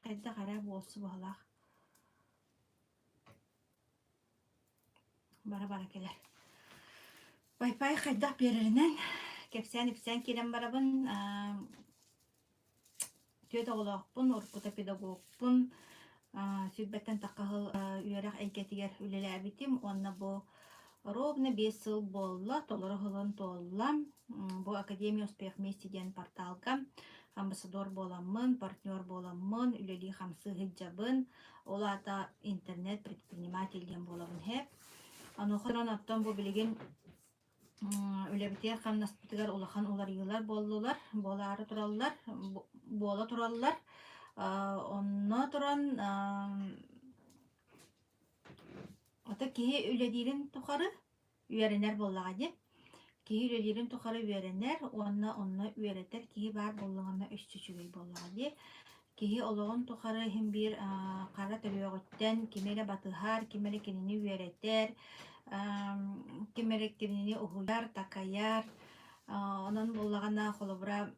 Хайдах эрэ буолсу быһыылаах. Бара-бара кэлэр. Вай-фай хайдах биэрэринэн кэпсээн-ипсээн киирэн барабын. Түөрт оҕолоохпун, уруккута педагогпун, сүүрбэттэн тахха сыл үөрэх эйгэтигэр үлэлээбитим уонна бу ровно 5 сыл буолла, толору сылын туолла. Бу Академия успех вместе диэн порталга амбассадор буоламмын, партнер буоламмын, үлэлии-хамсыы сылдьабын. Ол аата интернет-предприниматель диэн буолабын һэ. Онуоха оттон бу билигин Үлэбитигэр-хамнаспытыгар улахан уларыйыылар буоллулар, буолаары тураллар, буола тураллар. Онно туран ото киһи үлэлиирин тухары үөрэнэр буоллаҕа дии. Киһи үлэлиирин тухары үөрэнэр уонна онно үөрэтэр киһи баар буоллаҕына өссө үчүгэй буоллаҕа дии. Киһи олоҕун тухары иһин биир хара төрүөҕүттэн кими эрэ батыһар, ким эрэ кинини үөрэтэр, ким эрэ кинини уһуйар, такайар. Онон буоллаҕына, холобура,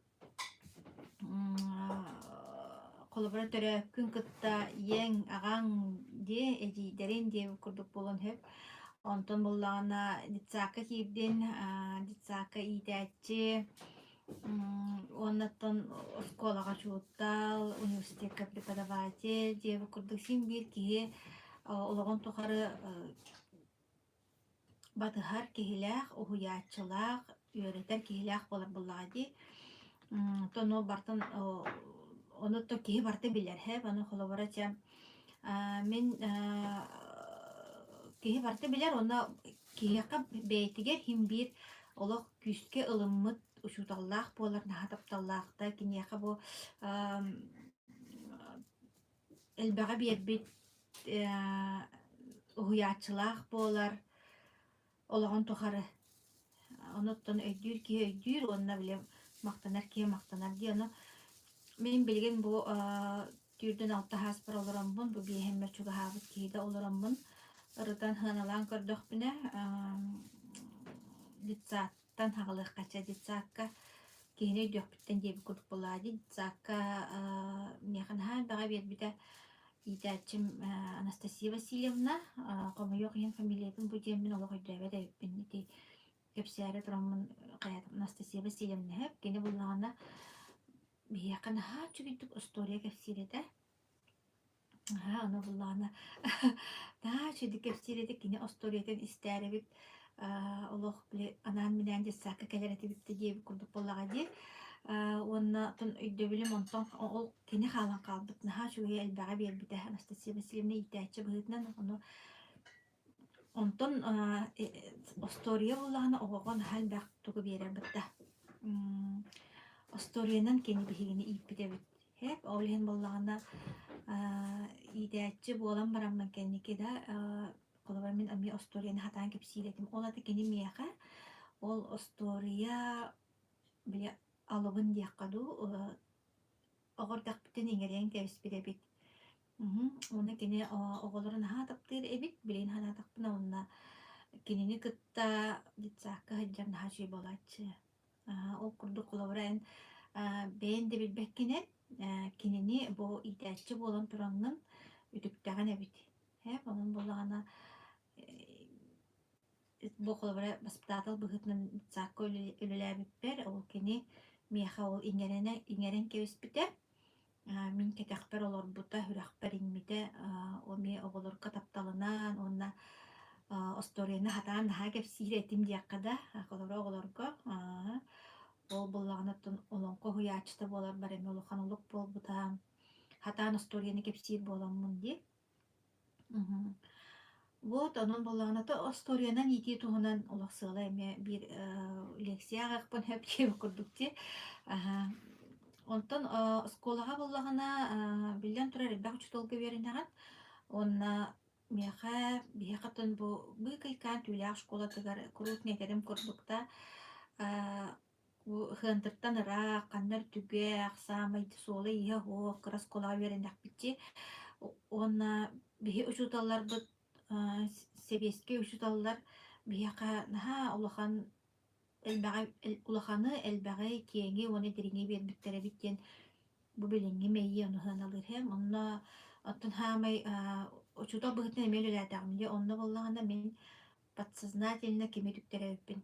холобура төрөөккүн кытта ийэҥ, аҕаҥ диэ, эдьиийдэрин диэбит курдук буолуон сөп. Онтон буоллаҕына детсадка киирдин, детсадка иитээччи, Уоннаттан оскуолаҕа учуутал, университекка преподаватель диэбит курдук син биир киһи олоҕун тухары батыһар киһилээх, уһуйааччылаах, үөрэтэр киһилээх буолар буоллаҕа дии. Оттон ол бартан ону оттон киһи барыта билэр һээп, ону холобура чэ мин киһи барыта билэр уонна киһиэхэ бэйэтигэр син биир олох күүскэ ылыммыт учууталлаах буолар наһаа тапталлаах да киниэхэ бу элбэҕи биэрбит уһуйааччылаах буолар олоҕун тухары онуттан өйдүүр киһи өйдүүр уонна били махтанар киһи махтанар дии ону мин билигин бу түүрдэн алта сааспар олороммун бу биэһэммэр чугаһаабыт киһи да олороммун ырытан сыаналаан көрдөхпүнэ детсадтан хаҕылыахха чэ детсадка киһини өйдүөхпүттэн диэбит курдук буоллаҕа дии детсадка миэхэ наһаа элбэҕи биэрбитэ иитээччим Анастасия Васильевна хомойуох иһин фамилиятын бу диэммин олох өйдөөбөт эбиппин ити кэпсээри тураммын хайаатым Анастасия Васильевна кини буллаҕына биһиэхэ наһаа үчүгэйдик остуоруйа кэпсиир этэ. Аһаа, ону буллаҕына наһаа үчүгэйдик кэпсиир этэ, кини остуоруйатын истээр эбит, олох били анаан-минээн детсадка кэлэр этибит да диэбит курдук буоллаҕа дии. Уонна оттон өйдөбүлүм онтон ол кини хаалан хаалбыт, наһаа үчүгэйи элбэҕи биэрбитэ Анастасия Васильевна иитээччи быһыытынан ону Онтон остуоруйа буоллаҕына оҕоҕо наһаа элбэх тугу биэрэр бытта. Остуоруйанан кини биһигини ииппит эбит. Һээп, ол иһин буоллаҕына иитээччи буолан бараммын кэнники да холобура мин эмиэ остуоруйаны сатаан кэпсиир этим. Ол ата кини миэхэ ол остуоруйа били алыбын диэххэ дуу оҕо эрдэхпиттэн иҥэриэн кэбиспит эбит. Уонна кини оҕолору наһаа таптыыр эбит, билигин санаатахпына уонна кинини кытта детсадка сылдьар наһаа үчүгэй буолааччы. Ол курдук холобура эн бэйэн да билбэккинэн кинини бу иитээччи буолан тураҥҥын үтүктэҕин эбит. Онон буоллаҕына Бу холобура баспытаатал быһыытынан детсадка үлэлээбиппэр ол кини миэхэ ол иҥэрэнэ иҥэрэн кэбиспитэ. Мин кэтэхпэр олорбута, сүрэхпэр иҥмитэ, эмиэ оҕолорго тапталынан уонна остуоруйаны сатаан наһаа кэпсиир этим диэххэ да, холобура оҕолорго. Ол буоллаҕына оттон олоҥхо уһуйааччыта буоларбар эмиэ улахан олук буолбута. Сатаан остуоруйаны кэпсиир буоламмын дии. Вот онон буоллаҕына то остуоруйанан иитии туһунан олох сыала эмиэ биир лекция ааҕыахпын сөп диэбит курдук дии. Аһа. Онтон оскуолаҕа буоллаҕына биллэн турар элбэх учууталга үөрэнэҕин. Уонна миэхэ биһиэхэ оттон бу быыкайкаан түүлээх школатыгар куруук этэрим курдук да Бу Ыһыантыртан ыраах, ханна эрэ түгэх, саамай суола-ииһэ суох, кыра оскуолаҕа үөрэннэхпит Уонна биһи учууталларбыт сэбиэскэй учууталлар биһиэхэ наһаа улахан элбэҕи улаханы, элбэҕи, киэҥи уонна дириҥи биэрбиттэр эбит диэн. Бу билиҥҥи мэйии ону сыаналыыр иһэм. Онно оттон хаамай учуутал быһыытынан эмиэ үлэлээтэҕим дии. Онно буоллаҕына мин подсознательно кими үтүктэрэ эбиппин.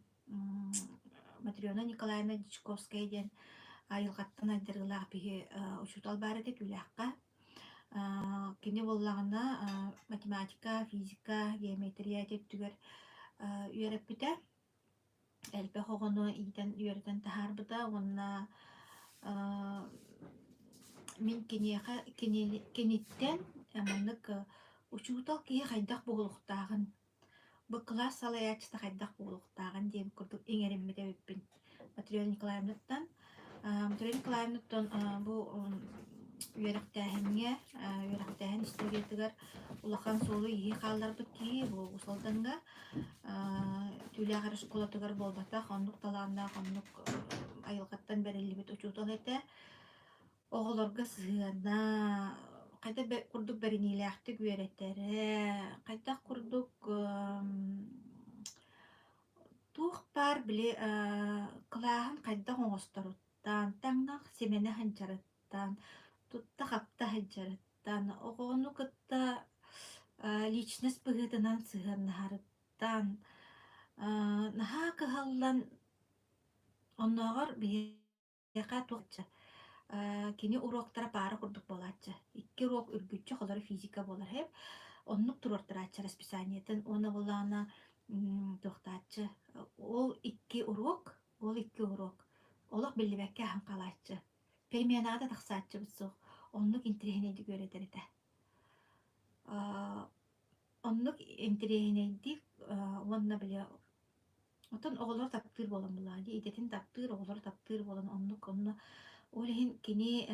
Матрена Николаевна Дьячковская диэн айылҕаттан айдарыылаах биһи учуутал баар этэ Түүлээххэ. Кини буоллаҕына математика, физика, геометрия ити өттүгэр үөрэппитэ. Элбэх оҕону иитэн, үөрэтэн таһаарбыта уонна мин киниэхэ киниттэн маннык учуутал киһи хайдах буолуохтааҕын, бу кылаас салайааччыта хайдах буолуохтааҕын диэн курдук иҥэриммит эбиппин Матрена Николаевнаттан. Матрена Николаевнаттан бу үөрэхтээһиҥҥэ, үөрэхтээһин историятыгар улахан суолу-ииһи хаалларбыт киһи бу Уус Алдаҥҥа Түүлээх эрэ оскуолатыгар буолбатах, оннук талааннаах, оннук айылҕаттан бэриллибит учуутал этэ. Оҕолорго сыһыана, хайдах курдук бэриниилээхтик үөрэтэрэ, хайдах курдук туох баар били кылааһын хайдах оҥосторуттан, таҥнах симэнэ сылдьарыттан, тутта-хапта сылдьарыттан, оҕону кытта личность быһыытынан сыһыаннаһарыттан наһаа кыһаллан оннооҕор биһиэхэ туохча кини уруоктара паара курдук буолааччы. Икки уруок үргүччү холоро физика буолар иһэ. Оннук туруортарааччы расписаниетын уонна буоллаҕына туохтааччы ол икки уруок ол икки уруок олох биллибэккэ аһан хаалааччы. Переменаҕа да тахсааччыбыт суох. Оннук интэриэһинэйдик үөрэтэр этэ. Оннук интэриэһинэйдик уонна били оттон оҕолору таптыыр буолан булаа дии, идэтин таптыыр, оҕолору таптыыр буолан оннук онно ол иһин кини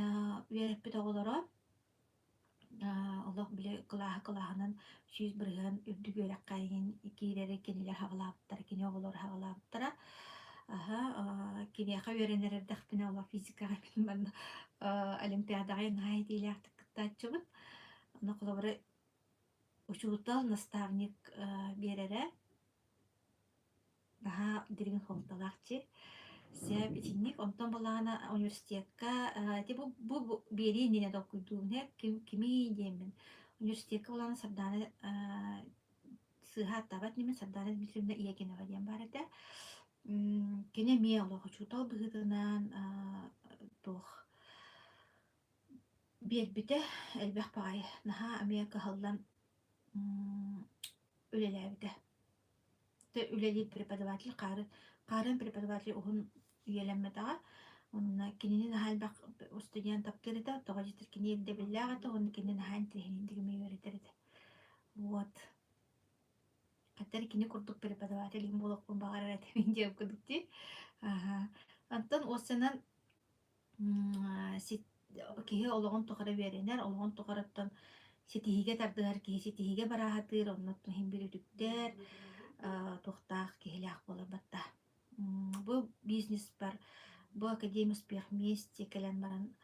үөрэппит оҕолоро олох били кылааһы кылааһынан 100% үрдүк үөрэххэ иһин киирэри кинилэр хаҕалаабыттара, кини оҕолоро хаҕалаабыттара. Аһа, киниэхэ үөрэнэр эрдэхпинэ олох физикаҕа мин манна олимпиадаҕа наһаа итиилээхтик кыттааччыбын. Онно холобура учуутал, наставник биэрэрэ Наһаа дириҥ суолталаах дьиэ. Сөп итинник. Онтон былаана университекка ити бу бу биэрии иннинэ толкуйдуубун ээ ким кимий диэммин. Университекка былаана Сардаана сыыһа ааттаабат инибин Сардаана Дмитриевна Иякинова диэн баар этэ. Кини эмиэ олох учуутал быһыытынан туох биэрбитэ элбэх баҕайы. Наһаа эмиэ кыһаллан үлэлээбитэ. Үлэлиир преподаватель хаары хаарын преподаватель уһун үйэлэммэтэҕэ. Онно кинини наһаа элбэх устудьуон таптыыр этэ, тоҕо диэтэр кини ирдэбиллээх этэ уонна кини наһаа интэриэһинэйдик эмиэ үөрэтэр этэ. Вот. Хаттар кини курдук преподаватель буолуохпун баҕарар этим диэн курдук дии. Аха. Онтон уоссанан Киһи олоҕун тухары үөрэнэр, олоҕун тухарыттан ситиһиигэ тардыһар киһи ситиһиигэ барааһатыыр, оннуттан иһин биир үтүктэр, туохтаах киһилээх буолар батта. Бу бизнеспар, бу Академия успех вместе кэлэн баран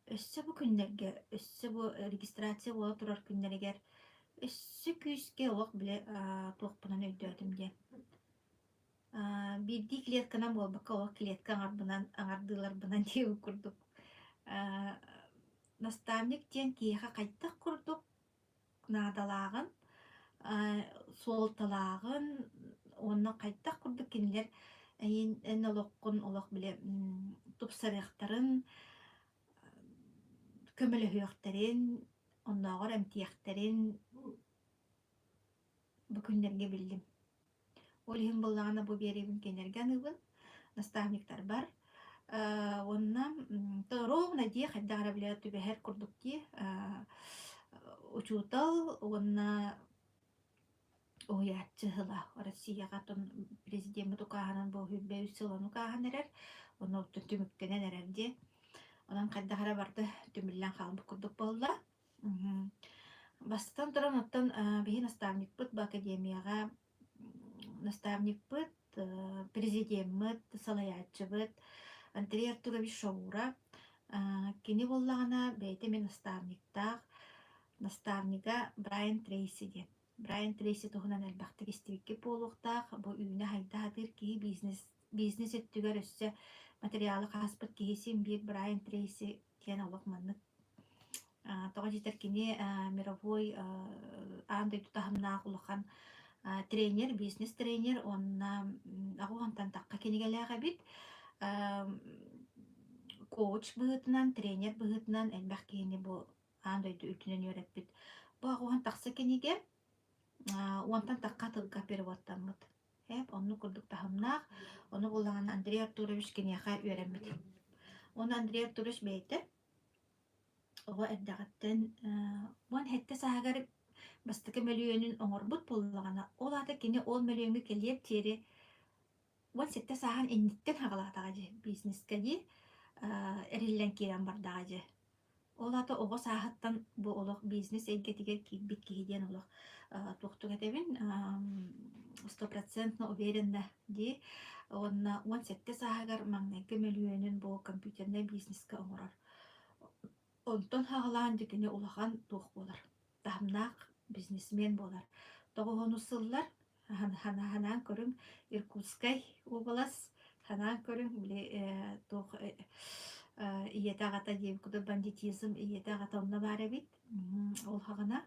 өссө бу күннэргэ, өссө бу регистрация буола турар күннэригэр өссө күүскэ олох бile туохпунан өйдөөтүм диэн. Биирдии клетканан буолбакка, ол клетка аҥарбынан аҥардыыларбынан диэбит курдук. Наставник диэн киһиэхэ хайдах курдук наадалааҕын, суолталааҕын уонна хайдах курдук кинилэр эйин эн олоххун олох били тупсарыахтарын, көмөлөһүөхтэрин, оннооҕор эмтиэхтэрин бу күннэргэ биллим. Ол иһин буоллаҕына бу биэриибин кинилэргэ аныыбын, наставниктарбар. Уонна ровно дии хайдах эрэ бile түбэһэр курдук дии учуутал уонна уһуйааччы сыла Россияҕа оттон президеммит укааһынан бу 23 сылын укааһан эрэр, онно оттон түмүктэнэн эрэр дии. Онон хайдах эрэ барыта түмүллэн хаалбыт курдук буолла. Бастатан туран, оттон биһи наставникпыт бу академияҕа наставникпыт, президеммыт, салайааччыбыт Андрей Артурович Шаура. Кини буоллаҕына бэйэтэ эмиэ наставниктаах, наставнига Брайан Трейси диэн. Брайан Трейси туһунан элбэхтик истибиккит буолуохтаах. Бу үүнэ-хайда сатыыр киһи бизнес бизнес өттүгэр өссө материалы хаһыспыт киһи син биир Брайан Трейси диэн олох маннык тоҕо диэтэр кини мировой аан дойду таһымнаах улахан тренер, бизнес-тренер уонна аҕуһантан тахха кинигэлээх эбит. Коуч быһыытынан, тренер быһыытынан элбэх киһини бу аан дойду үрдүнэн үөрэппит. Бу аҕуһан тахса кинигэ уонтан тахха тылга переводтаммыт. Эп оннук курдук таһымнаах. Ону буллаҕына Андрей Артурович киниэхэ үөрэммит. Уонна Андрей Артурович бэйэтэ оҕо эрдэҕиттэн 17 сааһыгар бастакы мөлүйүөнүн оҥорбут буоллаҕына, ол аата кини ол мөлүйүөҥҥэ кэлиэр диэри 17 сааһын инниттэн саҕалаатаҕа дии бизнескэ дии эриллэн киирэн бардаҕа дии. Ол аата оҕо сааһыттан бу олох бизнес эйгэтигэр киирбит киһи диэн олох туохтук этэбин стопроцентно уверенно дии. Уонна 17 сааһыгар маҥнайгы мөлүйүөнүн бу компьютернай бизнескэ оҥорор. Онтон саҕалаан дьэ кини улахан туох буолар, таһымнаах бизнесмен буолар. Тоҕуһунус сыллар Санаан көрүҥ, Иркутскай уобалас, санаан көрүҥ, били туох ийэтэ аҕата диэбит курдук бандитизм ийэтэ аҕата онно баар эбит. Ол хаҕына.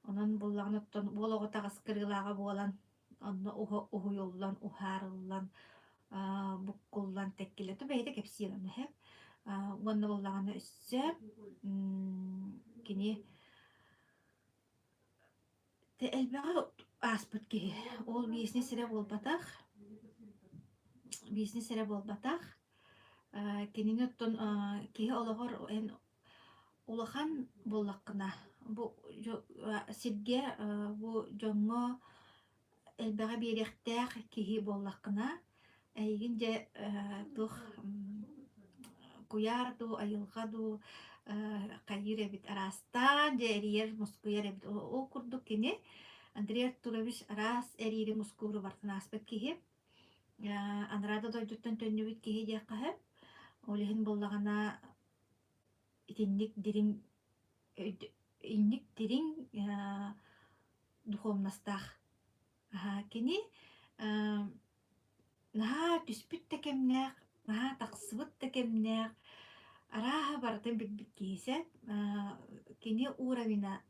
Онон буллаҕына оттон уол оҕо таҕыс кырыылааҕа буолан, онно уһуйуллан, уһаарыллан, буккуллан тэккилэ. То бэйэтэ кэпсиир онно һэ. Уонна буоллаҕына өссө кини Элбэҕи ааспыт киһи. Ол бизнес эрэ буолбатах, бизнес эрэ буолбатах. Кинини оттон киһи олоҕор эн улахан буоллаххына, бу сиргэ бу дьоҥҥо элбэҕи биэриэхтээх киһи буоллаххына, эйигин дьэ туох куйаар дуу, айылҕа дуу хайыыр эбит араастаан дьэ эрийэр, мускуйар эбит. Ол курдук кини Андрей Артурович араас эриири мускууру барытын ааспыт киһи. Анараа да дойдуттан төннүбүт киһи диэххэ сөп. Ол иһин буоллаҕына итинник дириҥ инник дириҥ духовностаах. Кини наһаа түспүт да кэмнээх, наһаа тахсыбыт да кэмнээх, арааһа барытын билбит киһи Кини уровена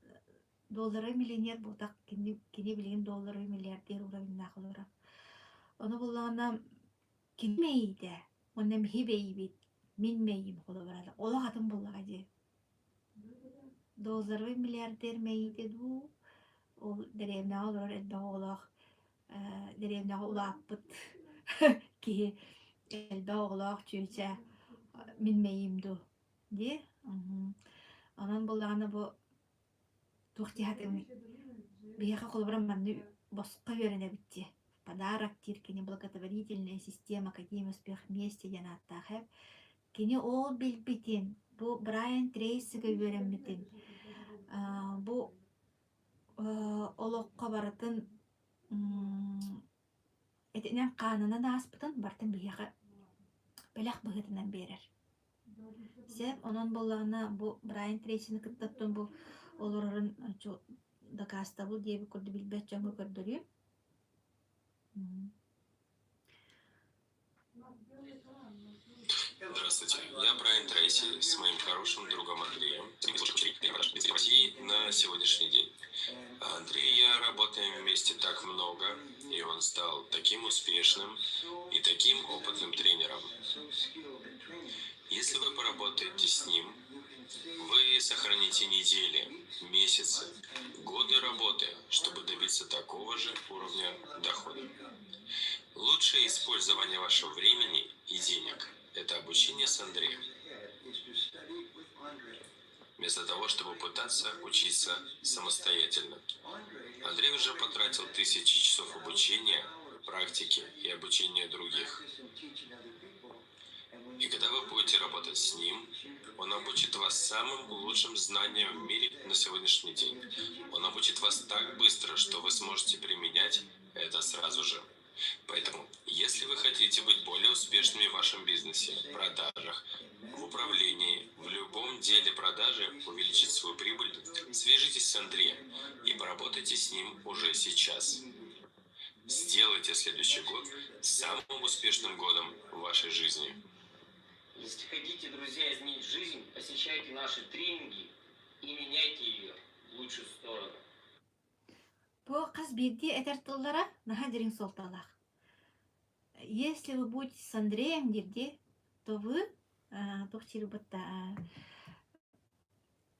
долларовый миллионер буолтах, кини, кини билигин долларовый миллиардер уровеннаах олорор. Ону буллаҕына кини мэйиитэ уонна миһи бэйибит, мин мэйиим холобура олох атын буоллаҕа дии. Долларовый миллиардер мэйиитэ дуу, ол дэриэбинэҕэ олорор элбэх оҕолоох дэриэбинэҕэ улааппыт киһи элбэх оҕолоох чүөчэ мин мэйиим дуу дии. Онон буоллаҕына бу туох дии сатыыбыный биһиэхэ холобура манна босхо үөрэнэбит дии. Подарок диир кини благотворительная система Академия успех вместе диэн ааттаах эбит. Кини ол билбитин, бу Брайан Трейсига үөрэммитин, бу олоххо барытын этинэн хаанынан ааспытын барытын биһиэхэ бэлэх быһыытынан биэрэр. Сөп, онон буоллаҕына бу Брайан Трейсини кытта оттон бу олорорун дакаастабыл диэбит курдук билбэт дьоҥҥо көрдөрүөм. Здравствуйте, я Брайан Трейси с моим хорошим другом Андреем России на сегодняшний день. Андрей и я работаем вместе так много, и он стал таким успешным и таким опытным тренером. Если вы поработаете с ним, вы сохраните недели, месяцы, годы работы, чтобы добиться такого же уровня дохода. Лучшее использование вашего времени и денег – это обучение с Андреем. Вместо того, чтобы пытаться учиться самостоятельно. Андрей уже потратил тысячи часов обучения, практики и обучения других. И когда вы будете работать с ним, он обучит вас самым лучшим знаниям в мире на сегодняшний день. Он обучит вас так быстро, что вы сможете применять это сразу же. Поэтому, если вы хотите быть более успешными в вашем бизнесе, продажах, в управлении, в любом деле продажи, увеличить свою прибыль, свяжитесь с Андреем и поработайте с ним уже сейчас. Сделайте следующий год самым успешным годом в вашей вашей жизни. Если хотите, друзья, изменить жизнь, посещайте наши тренинги и меняйте ее в лучшую сторону. Бу хас биирдии этэр тыллара наһаа дириҥ суолталаах. Если вы будете с Андреем диирдии, то вы туох диир бытта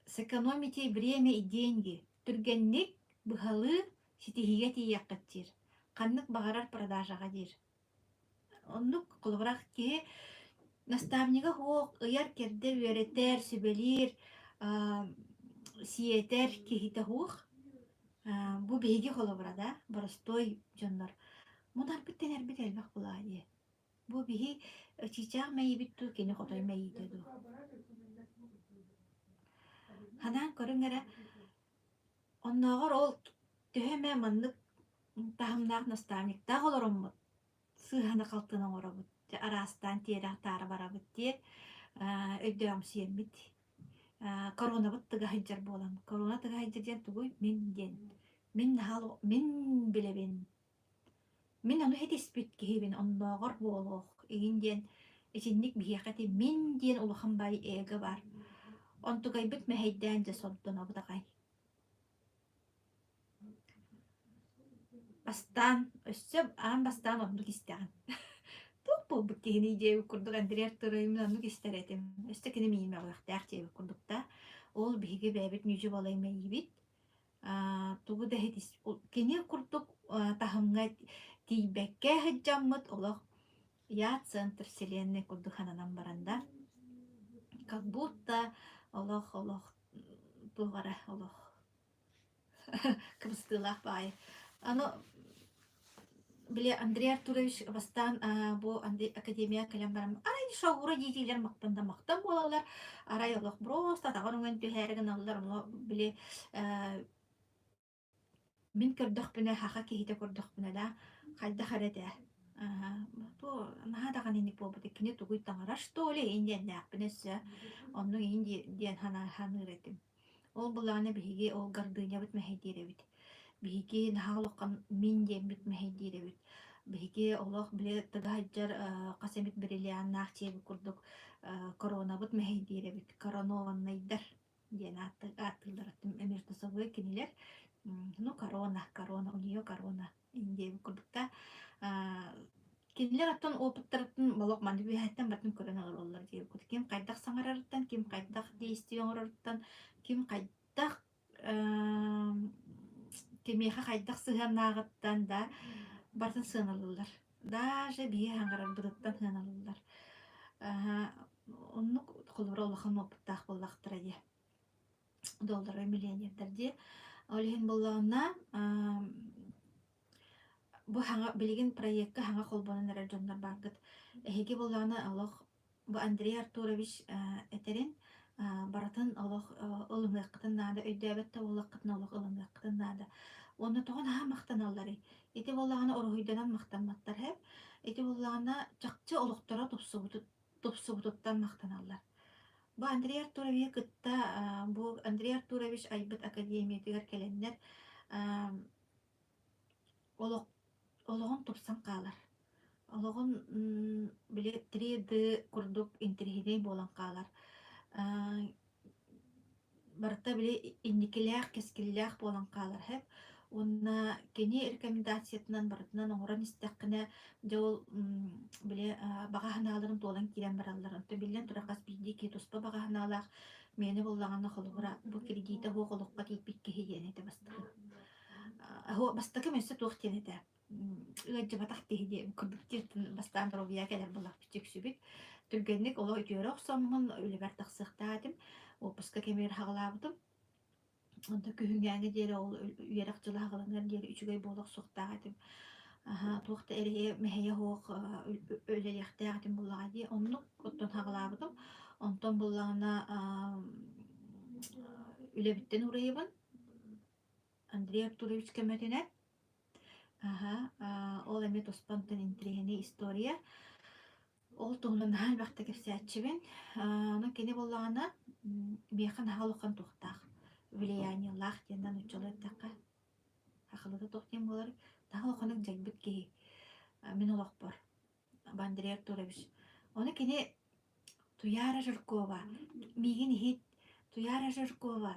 сэкономите время и деньги. Түргэнник быһалыы ситиһиигэ тиийиэххит диир. Ханнык баҕарар продажаҕа диир. Оннук холобурах киһи наставнига суох ыйар-кэрдэр, үөрэтэр, сүбэлиир, сиэтэр киһитэ суох. Бу биһиги холобура да, боростуой дьоннор. Мунарбыт тэнэрбит элбэх буолаа дии. Бу биһи чыычаах мэйиибит дуу, кини хотой мэйиитэ дуу. Ханаан көрүҥ эрэ, оннооҕор ол төһө эмэ маннык таһымнаах наставниктаах олороммут сыыһаны-халтыны оҥоробут, дьэ араастаан тиэрэ-таара барабыт диэ өйдөөҕүмсүйэммит коронабыт тыга сылдьар буолан корона тыга сылдьар диэн тугуй мин диэн мин наһаа мин билэбин мин ону ситиспит киһибин оннооҕор буолуох игин диэн итинник биһиэхэ ити мин диэн улахан баай эго баар онтукайбыт мэһэйдээн дьэ сордонобут аҕай. Бастаан, өссө аан бастаан оннук истэҕин. Туох буолбут киһиний диэбит курдук Андрей Артурович оннук истэр этим. Өссө кини миигин мөҕүөхтээх диэбит курдук да. Ол биһиги бэйэбит ньүдьү балай мэйиибит. Тугу да иһит кини курдук таһымҥа тиийбэккэ сылдьаммыт олох я центр вселенной курдук сананан баран да как будто олох олох туох эрэ олох Кыбыстыылаах баҕайы. Аны били Андрей Артурович бастаан бу академия кэлэн баран арай шаура диэтиилэр махтан да махтан буолаллар арай олох просто атаҕар өҥөн түһээри гыналлар ону били мин көрдөхпүнэ саха киһитэ көрдөхпүнэ да хайдах эрэ этэ наһаа даҕаны инник буолбут кини тугуй таҥара что ли иин диэннээхпин өссө оннук иин диэн саныыр этим. Ол былаана биһиги ол гардынябыт мэһэйдиир эбит. Биһиги наһаа улахан мин диэммит мэһэйдиир эбит. Биһиги олох били тыга сылдьар хас эмит бриллианнаах дьиэбит курдук коронабыт мэһэйдиир эбит. Коронованнайдар диэн ааттыыллар между собой кинилэр. Ну, корона, корона, у нее корона диэбит курдук да. Кинилэр оттон опыттарыттан олох маннык үөһэттэн барытын көрөн олороллор диэбит. Ким хайдах саҥарарыттан, ким хайдах действие оҥороруттан, ким хайдах кимиэхэ хайдах сыһыаннааҕыттан да барытын сыаналыыллар. Даже биһи саҥарарбытыттан сыаналыыллар. Оннук холобура улахан опыттаах буоллахтара дии. Долларовай миллионердар дии. Ол иһин буоллаҕына бу хаҥа билигин проекка хаҥа холбонон эрэр дьоннор бааргыт. Эһиги буоллаҕына олох бу Андрей Артурович этэрин барытын олох ылыныаххытын наада, өйдөөбөт да буоллаххытына олох ылыныаххытын наада. Уонна тоҕо наһаа махтаналларый? Ити буоллаҕына уруһуйданан махтамматтар һэ. Ити буоллаҕына чахчы олохторо тупсубутуттан махтаналлар. Бу Андрей Артуровиһы кытта бу Андрей Артурович айбыт академиятыгар кэлэннэр олох олоҕун тупсан хаалар. Олоҕун били 3D курдук интэриэһинэй буолан хаалар. Барыта били инникилээх, кэскиллээх буолан хаалар сөп. Уонна кини рекомендациятынан барытынан оҥорон истэххинэ, дьэ ол били баҕа санааларын туолан киирэн бараллар. Онтон биллэн турар хас биирдии киһи туспа баҕа санаалаах. Миэнэ буоллаҕына холобура бу кредитэ суох олоххо тиийбит киһи диэн этэ бастакы. Бастакы өссө туох диэн этэ ыалдьыбатах киһи диэн курдук бастаан доруобуйа кэлэр буоллахпыт үксүбүт. Түргэнник олох үтүөрэ охсоммун үлэбэр тахсыахтаах этим. Уоппуска кэмигэр хаҕылаабытым. Онто күһүҥҥээҥи диэри ол үөрэх дьыла хаҕыланыар диэри үчүгэй буола охсуохтаах этим. Туох да эрэйэ мэһэйэ суох үлэлиэхтээх этим буоллаҕа дии. Оннук оттон хаҕылаабытым. Онтон буоллаҕына үлэбиттэн уурайабын. Андрей Артурович көмөтүнэн. Аһа, ол эмиэ туспа онтон интэриэһинэй история. Ол туһунан наһаа элбэхтэ кэпсээччибин. Онон кини буоллаҕына, миэхэ наһаа улахан туохтаах, влияниелаах диэн нууччалыы эттэххэ, сахалыыта туох диэн буолар, наһаа улаханнык дьайбыт киһи мин олохпор. Андрей Артурович. Ону кини Туйаара Жиркова, миигин иһит, Туйаара Жиркова,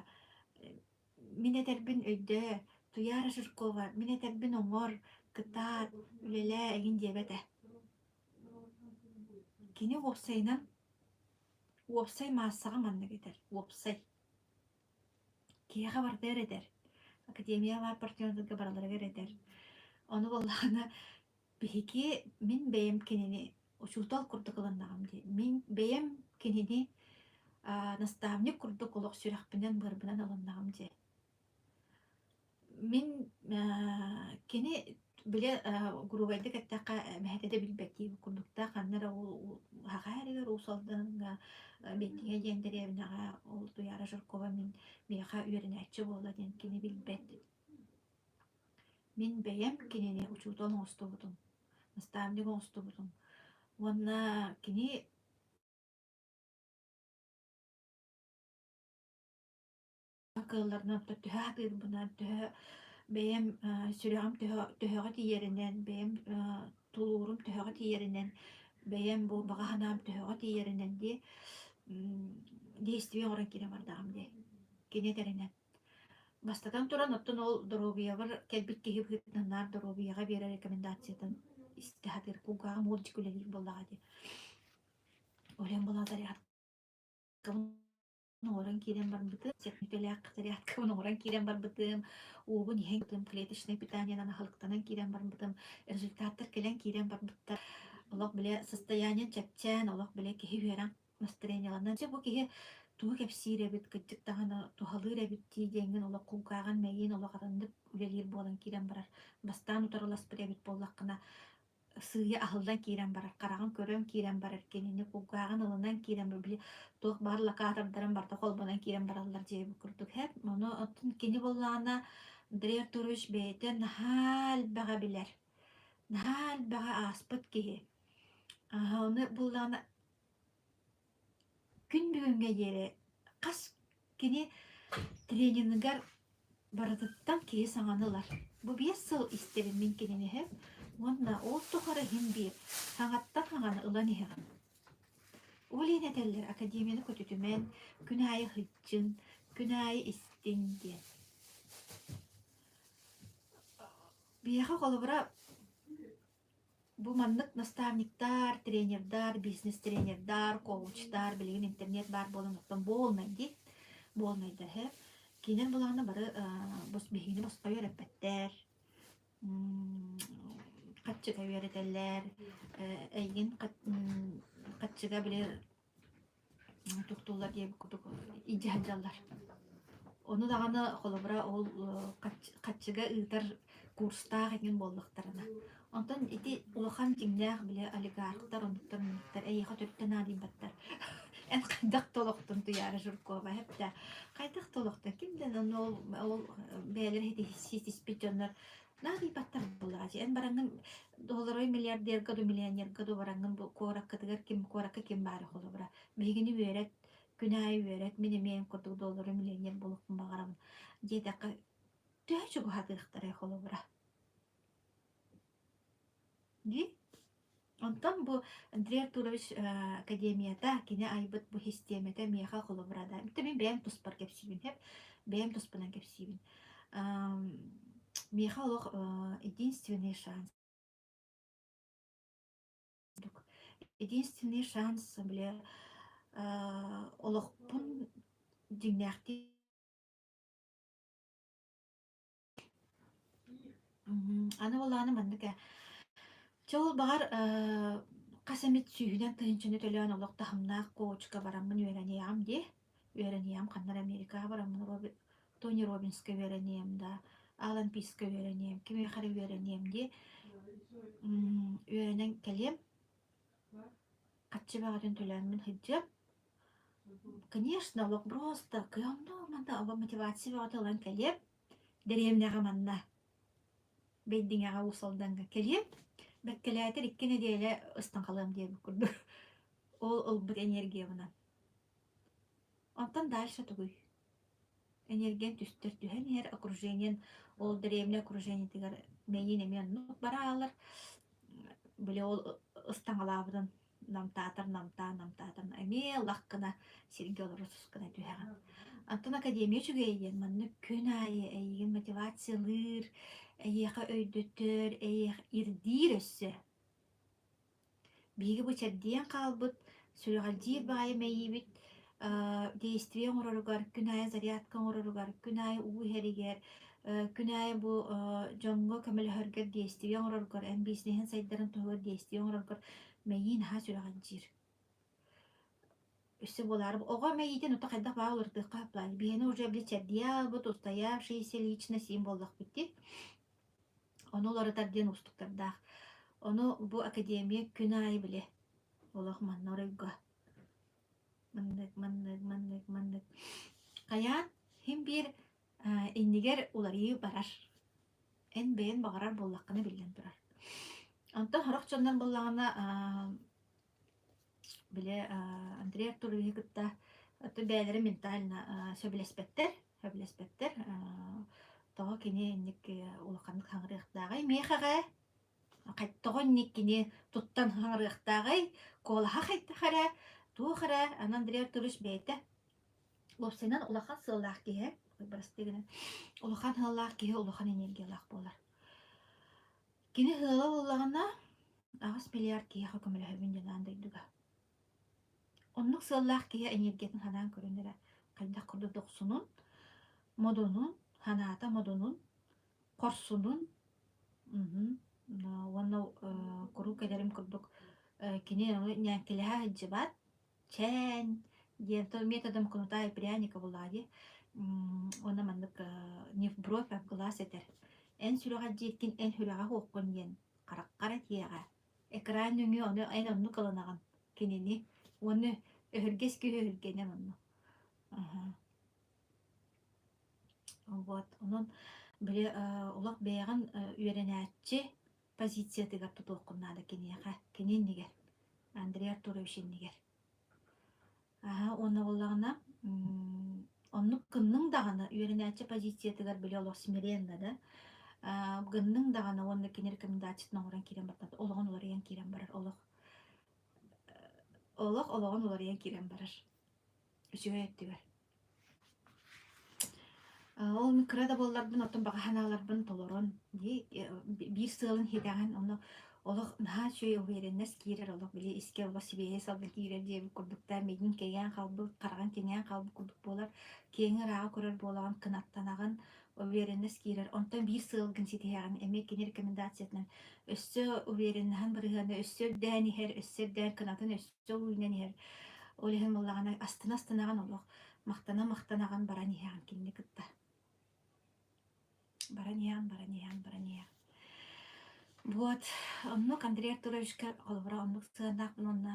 мин этэрбин өйдөө, Туйаара Жиркова, мин этэрбин оҥор, кытаат, үлэлээ эҥин диэбэт ээ. Кини уопсайынан уопсай маассаҕа маннык этэр, уопсай. Киһиэхэ барытыгар этэр. Академия баар партнердарга барыларыгар этэр. Ону буоллаҕына биһиги мин бэйэм кинини учуутал курдук ылыннаҕым дии. Мин бэйэм кинини наставник курдук олох сүрэхпинэн-быарбынан ылыннаҕым дии. Мин кини били грубайдык эттэххэ мэһэтэ да билбэттии курдук да ханна эрэ ол Саха эригэр Уус Алдаҥҥа Бэттиҥэ диэн дэриэбинэҕэ ол Туйаара Жиркова мин миэхэ үөрэнээччи буолла диэн кини билбэт. Мин бэйэм кинини учуутал оҥостубутум, наставник оҥостубутум уонна кини Кыалларынан төһө сатыырбынан, төһө бэйэм сүрэҕим төһөҕө тиийэринэн, бэйэм тулуурум төһөҕө тиийэринэн, бэйэм бу баҕа санаам төһөҕө тиийэринэн дии действие оҥорон киирэн бардаҕым дии кини этэринэн. Бастатан туран, оттон ол доруобуйабар кэлбит киһи быһыытынан наар доруобуйаҕа биэрэр рекомендациятын истэ сатыыр кулгааҕым уолдьук үлэлиир буоллаҕа дии. Ол иһин буолан оҥорон киирэн барбытым, техникэлээх зарядкабын оҥорон киирэн барбытым, уубун иһэн клеточнай питаниенан аһылыктанан киирэн барбытым, результаттар кэлэн киирэн барбыттар. Олох бile состоянием чэпчээн, олох бile киһи үөрэн настроениеланан, дьэ бу киһи тугу кэпсиир эбит, кырдьык даҕаны туһалыыр эбит дии диэҥҥин олох кулгааҕын мэйиин олох атыннык үлэлиир буолан киирэн барар. Бастаан утарыласпыт эбит буоллаххына, сыыйа аһыллан киирэн барар, хараҕын көрөн киирэн барар, кинини кулгааҕын ылынан киирэн барар, били туох баар локатордарын барыта холбонон киирэн бараллар диэбит курдук һэп. Ону оттон кини буоллаҕына Андрей Артурович бэйэтэ наһаа элбэҕи билэр, наһаа элбэҕи ааспыт киһи. Ону буоллаҕына Күн бүгүҥҥэ диэри хас кини тренингыгар барытыттан киһи саҥаны ылар. Бу 5 сыл истэбин мин кинини иһэм уонна ол тухары иһин биир саҥаттан саҥаны ылан иһэҕин. Ол иһин этэллэр академияны көтүтүмэн, күн аайы сылдьын, күн аайы истиҥ диэн. Биһиэхэ холобура Бу маннык наставниктар, тренердар, бизнес-тренердар, коучтар билигин интернет баар буолан оттон буолнай дии, буолнайдар һэ. Кинилэр булаҕына бары биһигини босхо үөрэппэттэр, хаччыга үөрэтэллэр, эйигин хаччыга били туттуллар диэбит курдук илдьэ сылдьаллар. Ону даҕаны холобура ол хаччыга ыытар курстаах эҥин буоллахтарына. Онтон ити улахан дьиҥнээх били олигархтар, оннуктар оннуктар эйиэхэ төрүт да наадыйбаттар. Эн хайдах да олохтон Туйаара Жиркова эптэ хайдах да олохтон ким да ол ол бэйэлэрэ ситиспит дьоннор наадыйбаттар буоллаҕа дии. Эн бараҥҥын долларовай миллиардерга ду миллионерга ду бараҥҥын бу куораккытыгар ким куоракка ким баара холобура биһигини үөрэт күн аайы үөрэт мин эмиэ эн курдук доллары миллионер буолуохпун баҕарабын диэтэххэ төһө чугаһатыахтарай холобура дии онтон бу Андрей Артурович академията кини айбыт бу систиэмэтэ миэхэ холобура да мин бэйэм туспар кэпсиибин хэп бэйэм туспунан кэпсиибин миэхэ олох единственный шанс Единственный шанс бile олохпун дьиҥнээхтик Аны буоллаҕына маннык ээ Чэ ол баҕар хас эмит сүүһүнэн тыһыынчаны төлөөн олох таһымнаах коучка бараммын үөрэниэҕим дии. Үөрэниэҕим ханна эрэ Америкаҕа бараммын Тони Робинска үөрэниэм да, Алан Писка үөрэниэм, кимиэхэ эрэ үөрэниэм дии. Үөрэнэн кэлиэм. Харчы бөҕөтүн төлөөммүн сылдьыам. Конечно, олох просто кыамна манна мотивация бөҕөтө ылан кэлиэм. Дэриэбинэҕэ манна Бэйдиҥэҕэ Уус Алдаҥҥа кэлиэм. Бэккэлээтэр 2 нэдиэлэ ыстаҥхалыам диэбит курдук. Ол ылбыт энергиябынан. Онтон дальше тугуй? Энергиян түстэр түһэн иһэр окружениен ол дэриэбинэ окружениетыгар мэйиин эмиэ оннук бараалар. Били ол ыстаҥалаабытын намтаатар намтаан намтаатар эмиэ лах гына сиргэ олоро сус гына түһэҕин. Антон академия үчүгэй диэн маннык күн аайы эйигин мотивациялыыр, эйиэхэ өйдөтөр, эйиэхэ ирдиир өссө. Биһиги бу чэрдийэн хаалбыт, сүрэҕэлдьиир баҕайы мэйиибит действие оҥороругар, күн аайы зарядка оҥороругар, күн аайы уу иһэригэр, күн аайы бу дьоҥҥо көмөлөһөргөр действие оҥороргор, эн бизнеһин сайдарын туһугар действие оҥороргор мэйии наһаа сүрэҕэлдьиир. Өссө буолаары оҕо мэйиитин ото хайдах баа уларытыахха сөп Биһиэни уже били чэрдийэ аалбыт, устоявшийся личность им буоллахпыт дии. Ону уларытар диэн уустуктардаах. Ону бу академия күн аайы били олох манна оройго маннык, маннык, маннык, маннык. Хайаан син биир иннигэр уларыйыы барар. Эн бэйэн баҕарар буоллаххына биллэн турар. Онтон сорох дьоннор буоллаҕына били Андрей Артуровиһы кытта бэйэлэрэ ментально сөбүлэспэттэр сөбүлэспэттэр тоҕо кини инник улаханнык хаҥырыахтааҕый миэхэҕэ тоҕо инник кини туттан хаҥырыахтааҕый куолаһа хайдах эрэ туох эрэ аны Андрей Артурович бэйэтэ уопсайынан улахан сыаллаах киһи бырастыы гынан улахан сыаллаах киһи улахан энергиялаах буолар Кини ыала буоллаҕына, 8 миллиард киһиэхэ көмөлөһөбүн диэн аан дойдуга. Оннук сыаллаах киһи энергиятын санаан көрөн эрэ хайдах курдук дохсунун, модунун, санаата модунун, хорсунун уонна куруук этэрим курдук кини ньээҥкилэһэ сылдьыбат, чээн диэн методом кнута и пряника буоллаҕа дии уонна маннык не в бровь а в глаз этэр эн сүрэҕэр дьиэккин эн сүрэҕэ суоххун диэн хараххар этиэҕэ экран нөҥүө ону эн оннук ылынаҕын кинини уонна өһүргэс киһи өһүргэнэр онно вот онон били олох бэйэҕин үөрэнээччи позициятыгар тутуоххун наада киниэхэ кини иннигэр Андрей Артурович иннигэр. Аһа уонна буоллаҕына оннук гынныҥ даҕаны үөрэнээччи позициятыгар били олох смиренно да гынныҥ даҕаны уонна кини рекомендациятын оҥорон киирэн барда олоҕун уларыйан киирэн барар олох олох олоҕун уларыйан киирэн барар үчүгэй өттүгэр Ол мин кыра да буолларбын, оттон баҕа санааларбын толорон, дии, биир сыалын ситэҕин, ону олох наһаа үчүгэй уверенность киирэр, олох били искэ олох сибиэһэй салгын киирэр диэбит курдуктар, миигин кэйээн хаалбыт, хараҕын кэҥээн хаалбыт курдук буолар, киэҥ ырааҕы көрөр буолаҕын, кынаттанаҕын, уверенность киирэр. Онтон биир сыалгын ситиһэҕин, эмиэ кини рекомендациятынан өссө увереннаһын бырыһыана өссө үрдээн иһэр, өссө үрдээн кынатын өссө дьол үүнэн иһэр. Ол иһин буоллаҕына астына-астынаҕын олох махтана-махтанаҕын баран иһэҕин кинини кытта. Баран иһэҕин, баран иһэҕин, баран иһэҕин. Вот, оннук Андрей Артуровичка холобура оннук сыһыаннаахпын уонна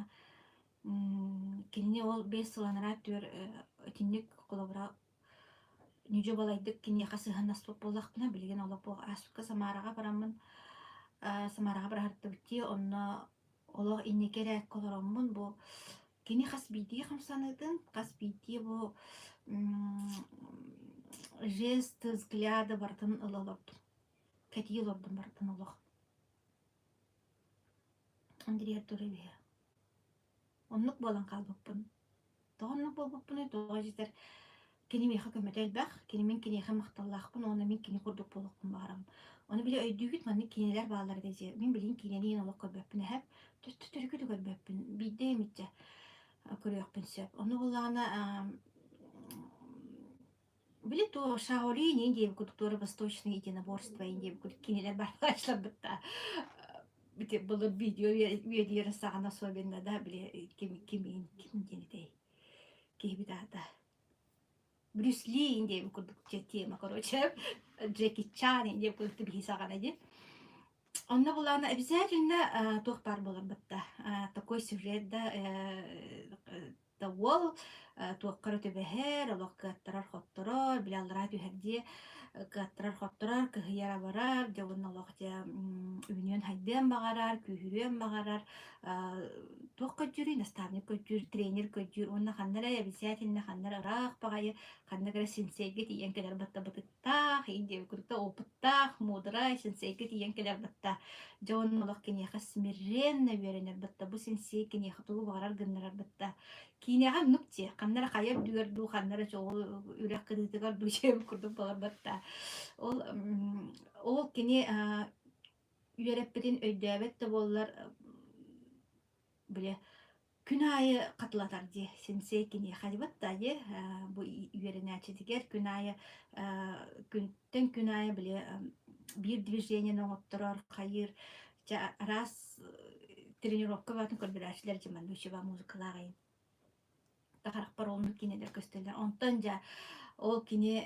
кинини ол 5 сыл анараа өттүгэр итинник холобура ньүдьү балайдык киниэхэ сыһыаннаспыт буоллахпына билигин олох бу ааспыкка Самараҕа бараммын Самараҕа бараһартыбыт дии онно Олох инники эрээккэ олороммун бу кини хас биирдии хамсаныытын, хас биирдии бу жест, взгляды барытын ыла олордум. Кэтии олордум барытын олох. Андрей Артуровиһы. Оннук буолан хаалбыппын. Тоҕо оннук буолбуппунуй, тоҕо дьитэр кини миэхэ көмөтө элбэх, кини мин киниэхэ махталлаахпын уонна мин кини курдук буолуохпун баҕарабын. Ону били өйдүүгүт маннык киинэлэр бааллар этэ дии. Мин билигин киинэни иһин олох көрбөппүн эһэм. Төрүкү да көрбөппүн. Биирдэ эмитчэ көрүөхпүн сөп. Ону буллаҕына Били туох Шаолинь диэбит курдук туора восточное единоборство диэбит курдук кинилэр барбааччыларбыт бити былыр видео үөдүйэр саҕана особенно да били ким кимиин ким диэн этэй киһибит аата Брюс Ли диэбит курдук тема короче Джеки Чан диэбит курдук биһи саҕана дии онно булаана обязательно туох баар буолар батта такой сюжет да да уол. Туохха эрэ түбэһэр, олох кыаттарар-хотторор, били аллараа түһэр дии, кыаттарар-хотторор, кыһыйар-абарар, дьэ уонна олох дьэ үүнүөн-хайдыан баҕарар, күүһүрүөн баҕарар, туох көрдүүрүй, наставник көрдүүр, тренер көрдүүр уонна ханна эрэ обязательно ханна эрэ ыраах баҕайы, ханна эрэ сенсейгэ тиийэн кэлэр баттабытыктаах, индия курдук опыттаах, мудрай сенсейгэ тиийэн кэлэр батта дьэ уонна олох киниэхэ смиренно үөрэнэр батта бу сенсей киниэхэ тугу баҕарар гыннарар батта Киинэҕэ оннук дии, ханна эрэ хайа үрдүгэр дуу, ханна эрэ чоҕул үрэх кытыытыгар дуу дьиэбит курдук буоларбат да. Ол ол кини үөрэппитин өйдөөбөт да буоллар, били күн аайы хатылатар дии, сенсей киниэхэ дибат да дии, бу үөрэнээччитигэр күн аайы күнтэн күн аайы били биир движениены оҥотторор, хайыыр, Чэ, араас тренировка баатын көрдөрөөччүлэр дьэ манна учуба музыкалаах иһин харахпар оннук кинилэр көстөллөр. Онтон дьэ ол кини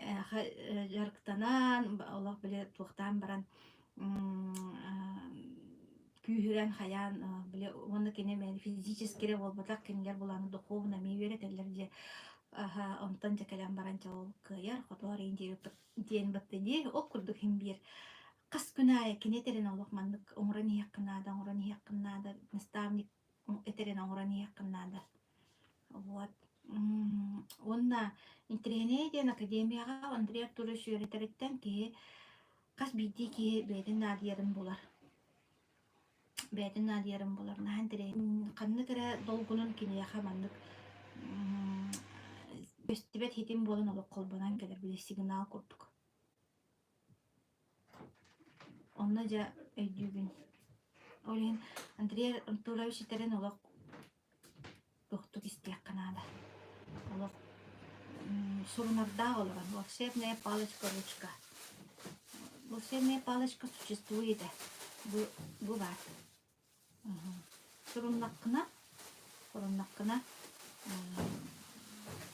дьарыктанан олох били туохтаан баран күүһүрэн хайаан били уонна кини мээнэ физически эрэ буолбатах кинилэр булааны духовно эмиэ үөрэтэллэр дьэ онтон дьэ кэлэн баран дьэ ол кыайар хотуор иин диэн баттыйыы ол курдук иһин биир Хас күн аайы кини этэрин олох маннык оҥорон иһиэххин наада, оҥорон иһиэххин наада, наставник этэрин оҥорон иһиэххин наада. Вот. Уонна интэриэһинэй диэн академияҕа Андрей Артурович үөрэтэриттэн киһи хас биирдии киһи бэйэтин наадыйарын булар. Бэйэтин наадыйарын булар. Наһаа интэриэһинэй. Ханнык эрэ долгунун киниэхэ маннык көстүбэт хитим буолан олох холбонон кэлэр били сигнал курдук. Онно дьэ өйдүүбүн. Ол иһин Андрей Артурович этэрин олох туохтук истиэххэ наада. Олох сурунардаах олорон волшебная палочка ручка. Волшебная палочка существует. Бу, бу баар. Суруннаххына, суруннаххына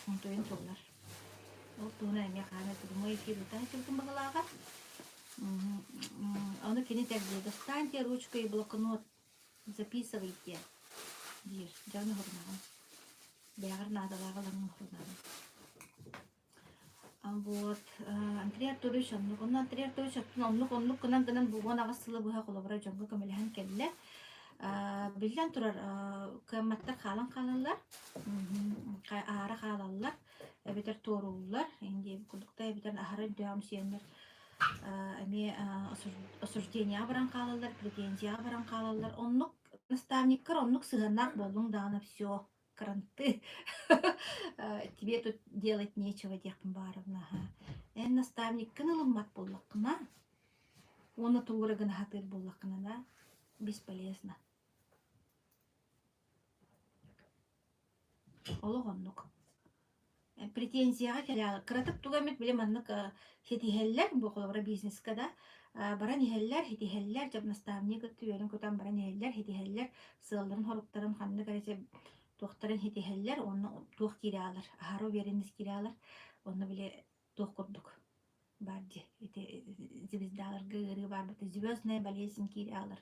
онтуйун туллар. Ол туһунан эмиэ хаана прямой эфир ыыта сылдьыбытым баҕалааҕа. Ону кини этэр достаньте ручку и блокнот, записывайте диир. Дьэ ону сурунаҕын. Бэйэҕэр наадалааҕы ылаҥҥын сурунаҕын. Вот, Андрей Артурович оннук. Онно Андрей Артурович оттон оннук-оннук гынан гынан бу 18 сылы быһа холобура дьоҥҥо көмөлөһөн кэллэ. Биллэн турар, кыамматтар хаалан хаалаллар, аара хаалаллар, эбэтэр туорууллар, диэбит курдук да эбэтэр аһара өйдөөҕүмсүйэннэр эмиэ осуждениеҕа баран хаалаллар, претензияҕа баран хаалаллар. Оннук наставниккар оннук сыһыаннаах буоллуҥ даҕаны все кранты тебе тут делать нечего диэхпин баарыбын аһаа эн наставниккын ылыммат буоллаххына уонна тугу эрэ гына сатыыр буоллаххына да бесполезно олох оннук Претензияҕа кэлэ кыратык тугу эмит били маннык ситиһэллэр, бу холобура бизнеска да баран иһэллэр, ситиһэллэр, дьэ наставник үөрэн-көтөн баран иһэллэр, ситиһэллэр, сыалларын-соруктарын ханнык эрэ туохтарын ситиһэллэр уонна туох киирэ аалар, аһара уверенность киирэ аалар, онно били туох курдук баар дии ити звездаларга ыарыы баар бата звездная болезнь киирэ аалар.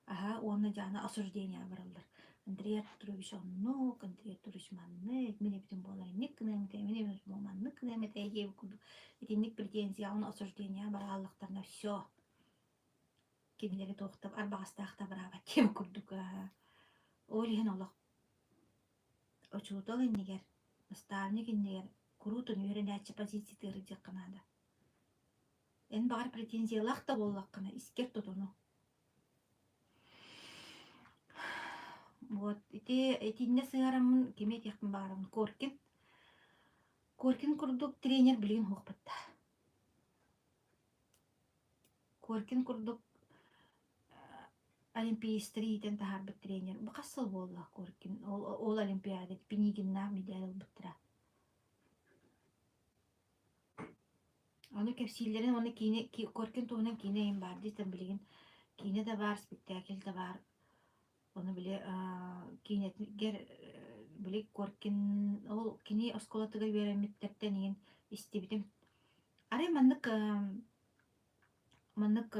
Аһа уонна дьаана осуждениеҕа бараллар. Андрей Артурович оннук, Андрей Артурович маннык, мин эбитим буоллар инник гыныам этэ, мин эбитим буоллар маннык гыныам этэ диэбит курдук итинник претензияҕа уонна осуждениеҕа барааллахтарына все кинилэри туох да арбаҕастаах да абыраабат диэн курдук ол иһин олох учуутал иннигэр, наставник иннигэр куруутун үөрэнээччи позициятыгар илдьиэххэ наада. Эн баҕар претензиялаах да буоллаххына искэр тутуну. Вот ити итиннэ сыһыараммын кими этиэхпин баҕарабын Коркин. Коркин курдук тренер билигин суохпут да. Коркин курдук олимпиецтары иитэн таһаарбыт тренер. Бу хас сыл буолла Коркин? Ол, ол олимпиада Пинигиннаах медаль ылбыттара. Ону кэпсииллэрин уонна киинэ Коркин туһунан киинэ иһин баар дии билигин киинэ да баар, спектакль да баар. Ону били киинэтигэр били Коркин ол кини оскуолатыгар үөрэммиттэртэн иһин истибитим. Арай маннык маннык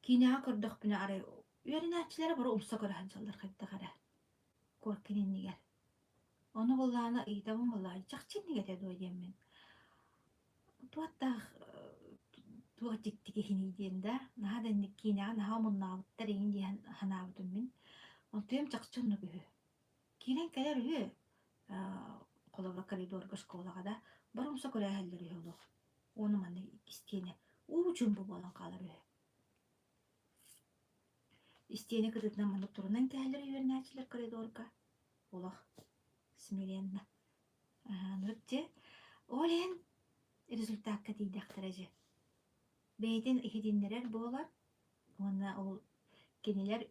киинэҕэ көрдөхпүнэ арай үөрэнээччилэрэ бары умса көрө сылдьаллар хайдах эрэ Коркин иннигэр. Ону буоллаҕына ыйытабын буоллаҕа чахчы инник этэ дуо диэммин. Туохтаах туох дьикти киһиний диэн да, наһаа да инник киинэҕэ наһаа омуннаабыттар эҥин диэн санаабытым мин. Онтуйам чахчы оннук үһү. Киирэн кэлэр үһү, холобура коридорга школаҕа да боруомса көрөөһөллөр үһү олох. Уону манна истиэнэ уу чуумпу буолан хаалар үһү. Истиэнэ кытыытынан маннык турунан кэһэллэр үөрэнээччилэр коридорга. Олох смиренно. Аһаанырык дьэ, ол иһин результакка тиийдэхтэрэ дьэ. Бэйэтин иһитиннэрэр буолар уонна ол кинилэр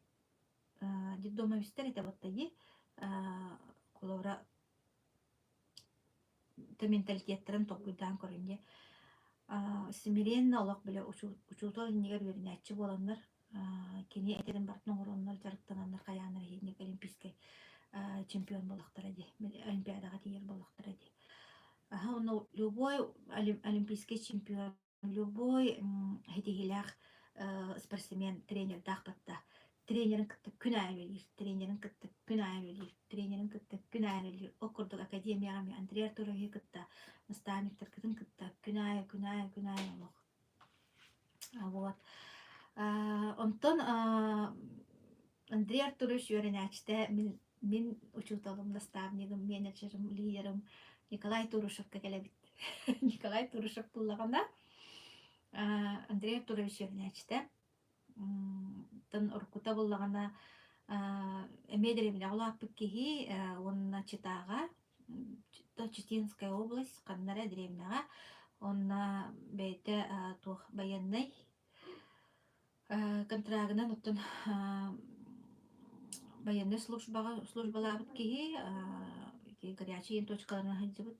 детдомовецтар этэ буотта дии холобура менталитеттарын толкуйдаан көрүн дии смиренно олох бile учуутал иннигэр үөрэнээччи буоланнар кини этэрин барытын оҥороннор дьарыктананнар хайааннар иһинник олимпийскай чемпион буоллахтара дии олимпиадаҕа тиийэр буоллахтара дии аха онно любой олимпийский чемпион Любой ситиһиилээх спортсмен тренердаах батта тренерин кытта күн аайы үлэлиир, тренерин кытта күн аайы үлэлиир, тренерин кытта күн аайы үлэлиир. Ол курдук академияҕа эмиэ Андрей Артуровиһы кытта, наставниктаргытын кытта күн аайы, күн аайы, күн аайы олох. Вот. Онтон Андрей Артурович үөрэнээччитэ мин мин учууталым, наставнигым, менеджерым, лидерым Николай Турушевка кэлэбит. Николай Турушев буллаҕына Андрей Артурович үөрэнээччитэ. Тан уруккута буллаҕына эмиэ дэриэбинэҕэ улааппыт киһи уонна Читаҕа Читинская область ханна эрэ дэриэбинэҕэ онно бэйэтэ туох байыаннай Контрагынан оттон байыаннай службаҕа службалаабыт киһи ити горячай точкаларынан сылдьыбыт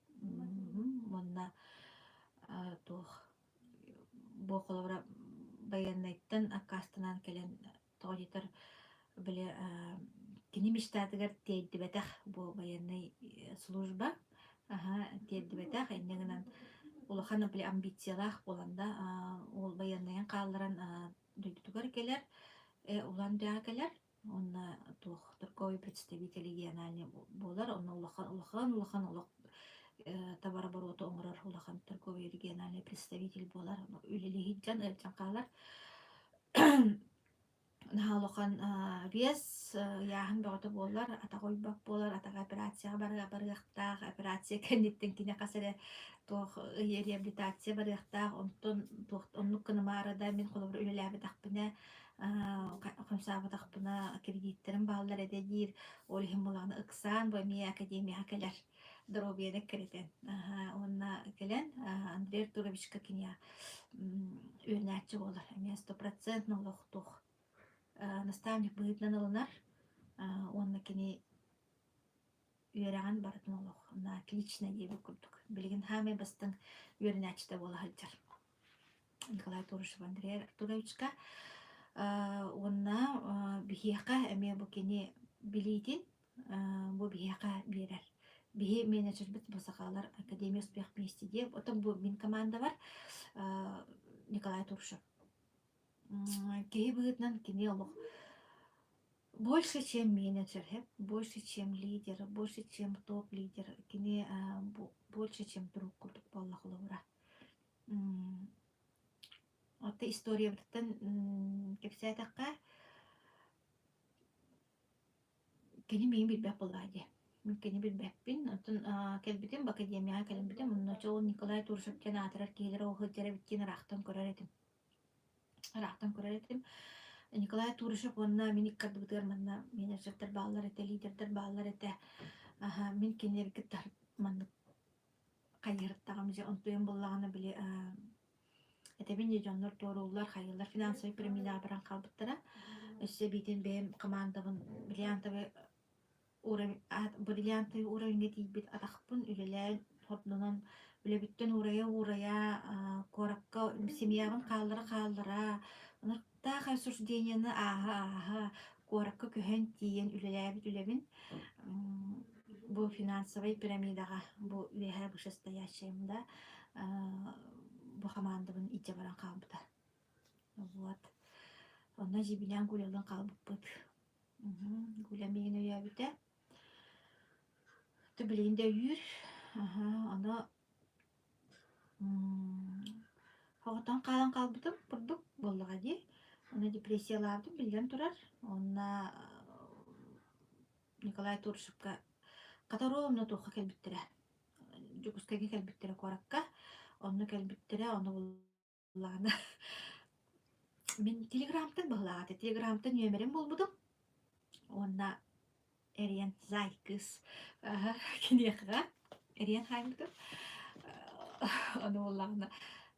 уонна туох бу холобура байыаннайтан аккаастанан кэлэн тоҕо диэтэр били кини мечтатыгар тиэрдибэтэх бу байыаннай служба аһа тиэрдибэтэх инньэ гынан улахан били амбициялаах буолан да ол байыаннайын хаалларан дойдутугар кэлэр Улан Удэҕэ кэлэр уонна туох торговый представитель региональный буолар онно улахан улахан улахан олох товарообороту оҥорор улахан торговый региональный представитель буолар үлэлии сылдьан ыалдьан хаалар. Наһаа улахан вес, ыйааһын бөҕөтө буолар, атаҕа уйбат буолар, атаҕа операцияҕа барыахтаах, операция кэнниттэн кини хас эрэ туох ый реабилитация барыахтаах, онтон туох оннук гынымаары да мин холобур үлэлээбэтэхпинэ, хамсаабатахпына кредиттэрим бааллар этэ диир, ол иһин булаҕына ыксаан бу эмиэ академияҕа кэлэр доруобуйаны эккирэтэн уонна кэлэн Андрей Артуровичка киниэхэ үөрэнээччи буолар эмиэ стопроцентно олохтуох наставник быһыытынан ылынар уонна кини үөрэҕин барытын олох на отлично диэбит курдук билигин саамай бастыҥ үөрэнээччитэ буола сылдьар Николай Турышев Андрей Артуровичка уонна биһиэхэ эмиэ бу кини билиитин бу биһиэхэ биэрэр. Биһи менеджербит бу сахалар Академия успех вместе диэн, оттон бу мин командабар Николай Туршев. Киһи быһыытынан кини олох больше, чем менеджер, больше, чем лидер, больше, чем топ-лидер. Кини больше, чем друг курдук буолла холобура. Оттон историябытыттан кэпсээтэххэ, Кини миигин билбэт буоллаҕа дии. Мин кини билбэппин. Оттон кэлбитим, академияҕа кэлбитим. Онно ол Николай Турушев диэн аатырар киһилэрэ ол сылдьар эбит диэн ыраахтан көрөр этим. Ыраахтан көрөр этим. Николай Турушев уонна мин икки ардыбытыгар манна менеджердэр бааллар этэ, лидердэр бааллар этэ. Аһа, мин кинилэри кытта маннык хайыһыртаҕым дьэ онтуйум буоллаҕына били этэбин дии дьоннор туорууллар, хайыыллар финансовай пирамидаҕа баран хаалбыттара. Өссө эбиитин бэйэм командабын бриллиантовый уровень бриллиантовый уровеньҥа тиийбит атахпын үлэлээн хордонон үлэбиттэн уурайа-уурайа куоракка семьябын хааллара-хааллара ынырыктаах осуждениены ааһа-ааһа куоракка көһөн тиийэн үлэлээбит үлэбин бу финансовай пирамидаҕа бу үөһээ вышестоящайым да бу хамаандабын илдьэ баран хаалбыта. Вот. Онно дьиибинээн Гулялыын хаалбыппыт. Гуля миигин өйөөбүтэ. Ты билигин да өйүүр. Аһа, ону Соҕотон хаалан хаалбытым курдук буоллаҕа дии. Ону депрессиялаабытым биллэн турар. Уонна Николай Туршевка хата ровно туохха кэлбиттэрэ, Дьокуускайга кэлбиттэрэ куоракка. Онно кэлбиттэрэ, ону буллаҕына мин телеграмтан быһылаах этэ. Телеграмтан нүөмэрин булбутум уонна Эриэн Зай кыыс киниэхэ эриэн хаайбытым. Ону буоллаҕына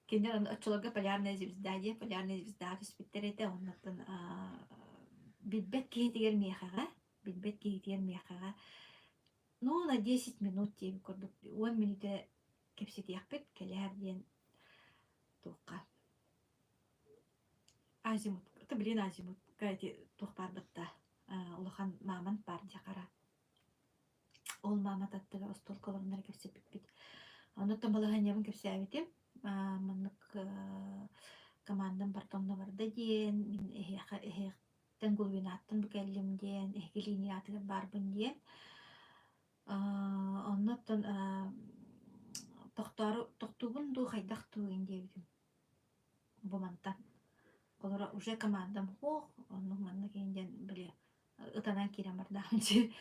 кини оччолорго полярная звезда диэн полярная звездаҕа түспүттэр этэ. Оннуттан билбэт киһитигэр миэхэҕэ билбэт киһитигэр миэхэҕэ ну на 10 минут диэбит курдук уон мүнүүтэ кэпсэтиэхпит кэлээр диэн туохха Азимут это блин азимутка эти туох баар батта улахан мааман баар дьэ хара. Ол маама аттыгар остуолга олорон кэпсэппиппит. Оннуттан балаһыанньабын кэпсээбитим. Маннык командам барыта онно барда диэн, мин эһиэхэ эһиэхтэн глубинаттан бу кэллим диэн, эһиги линиятыгар баарбын диэн. Оннуттан тохтоору тохтуубун дуу хайдах дуу диэбитим. Бу мантан Олоро уже командам суох, оннук маннык иһин диэн били ытанан киирэн бардаҕым дии.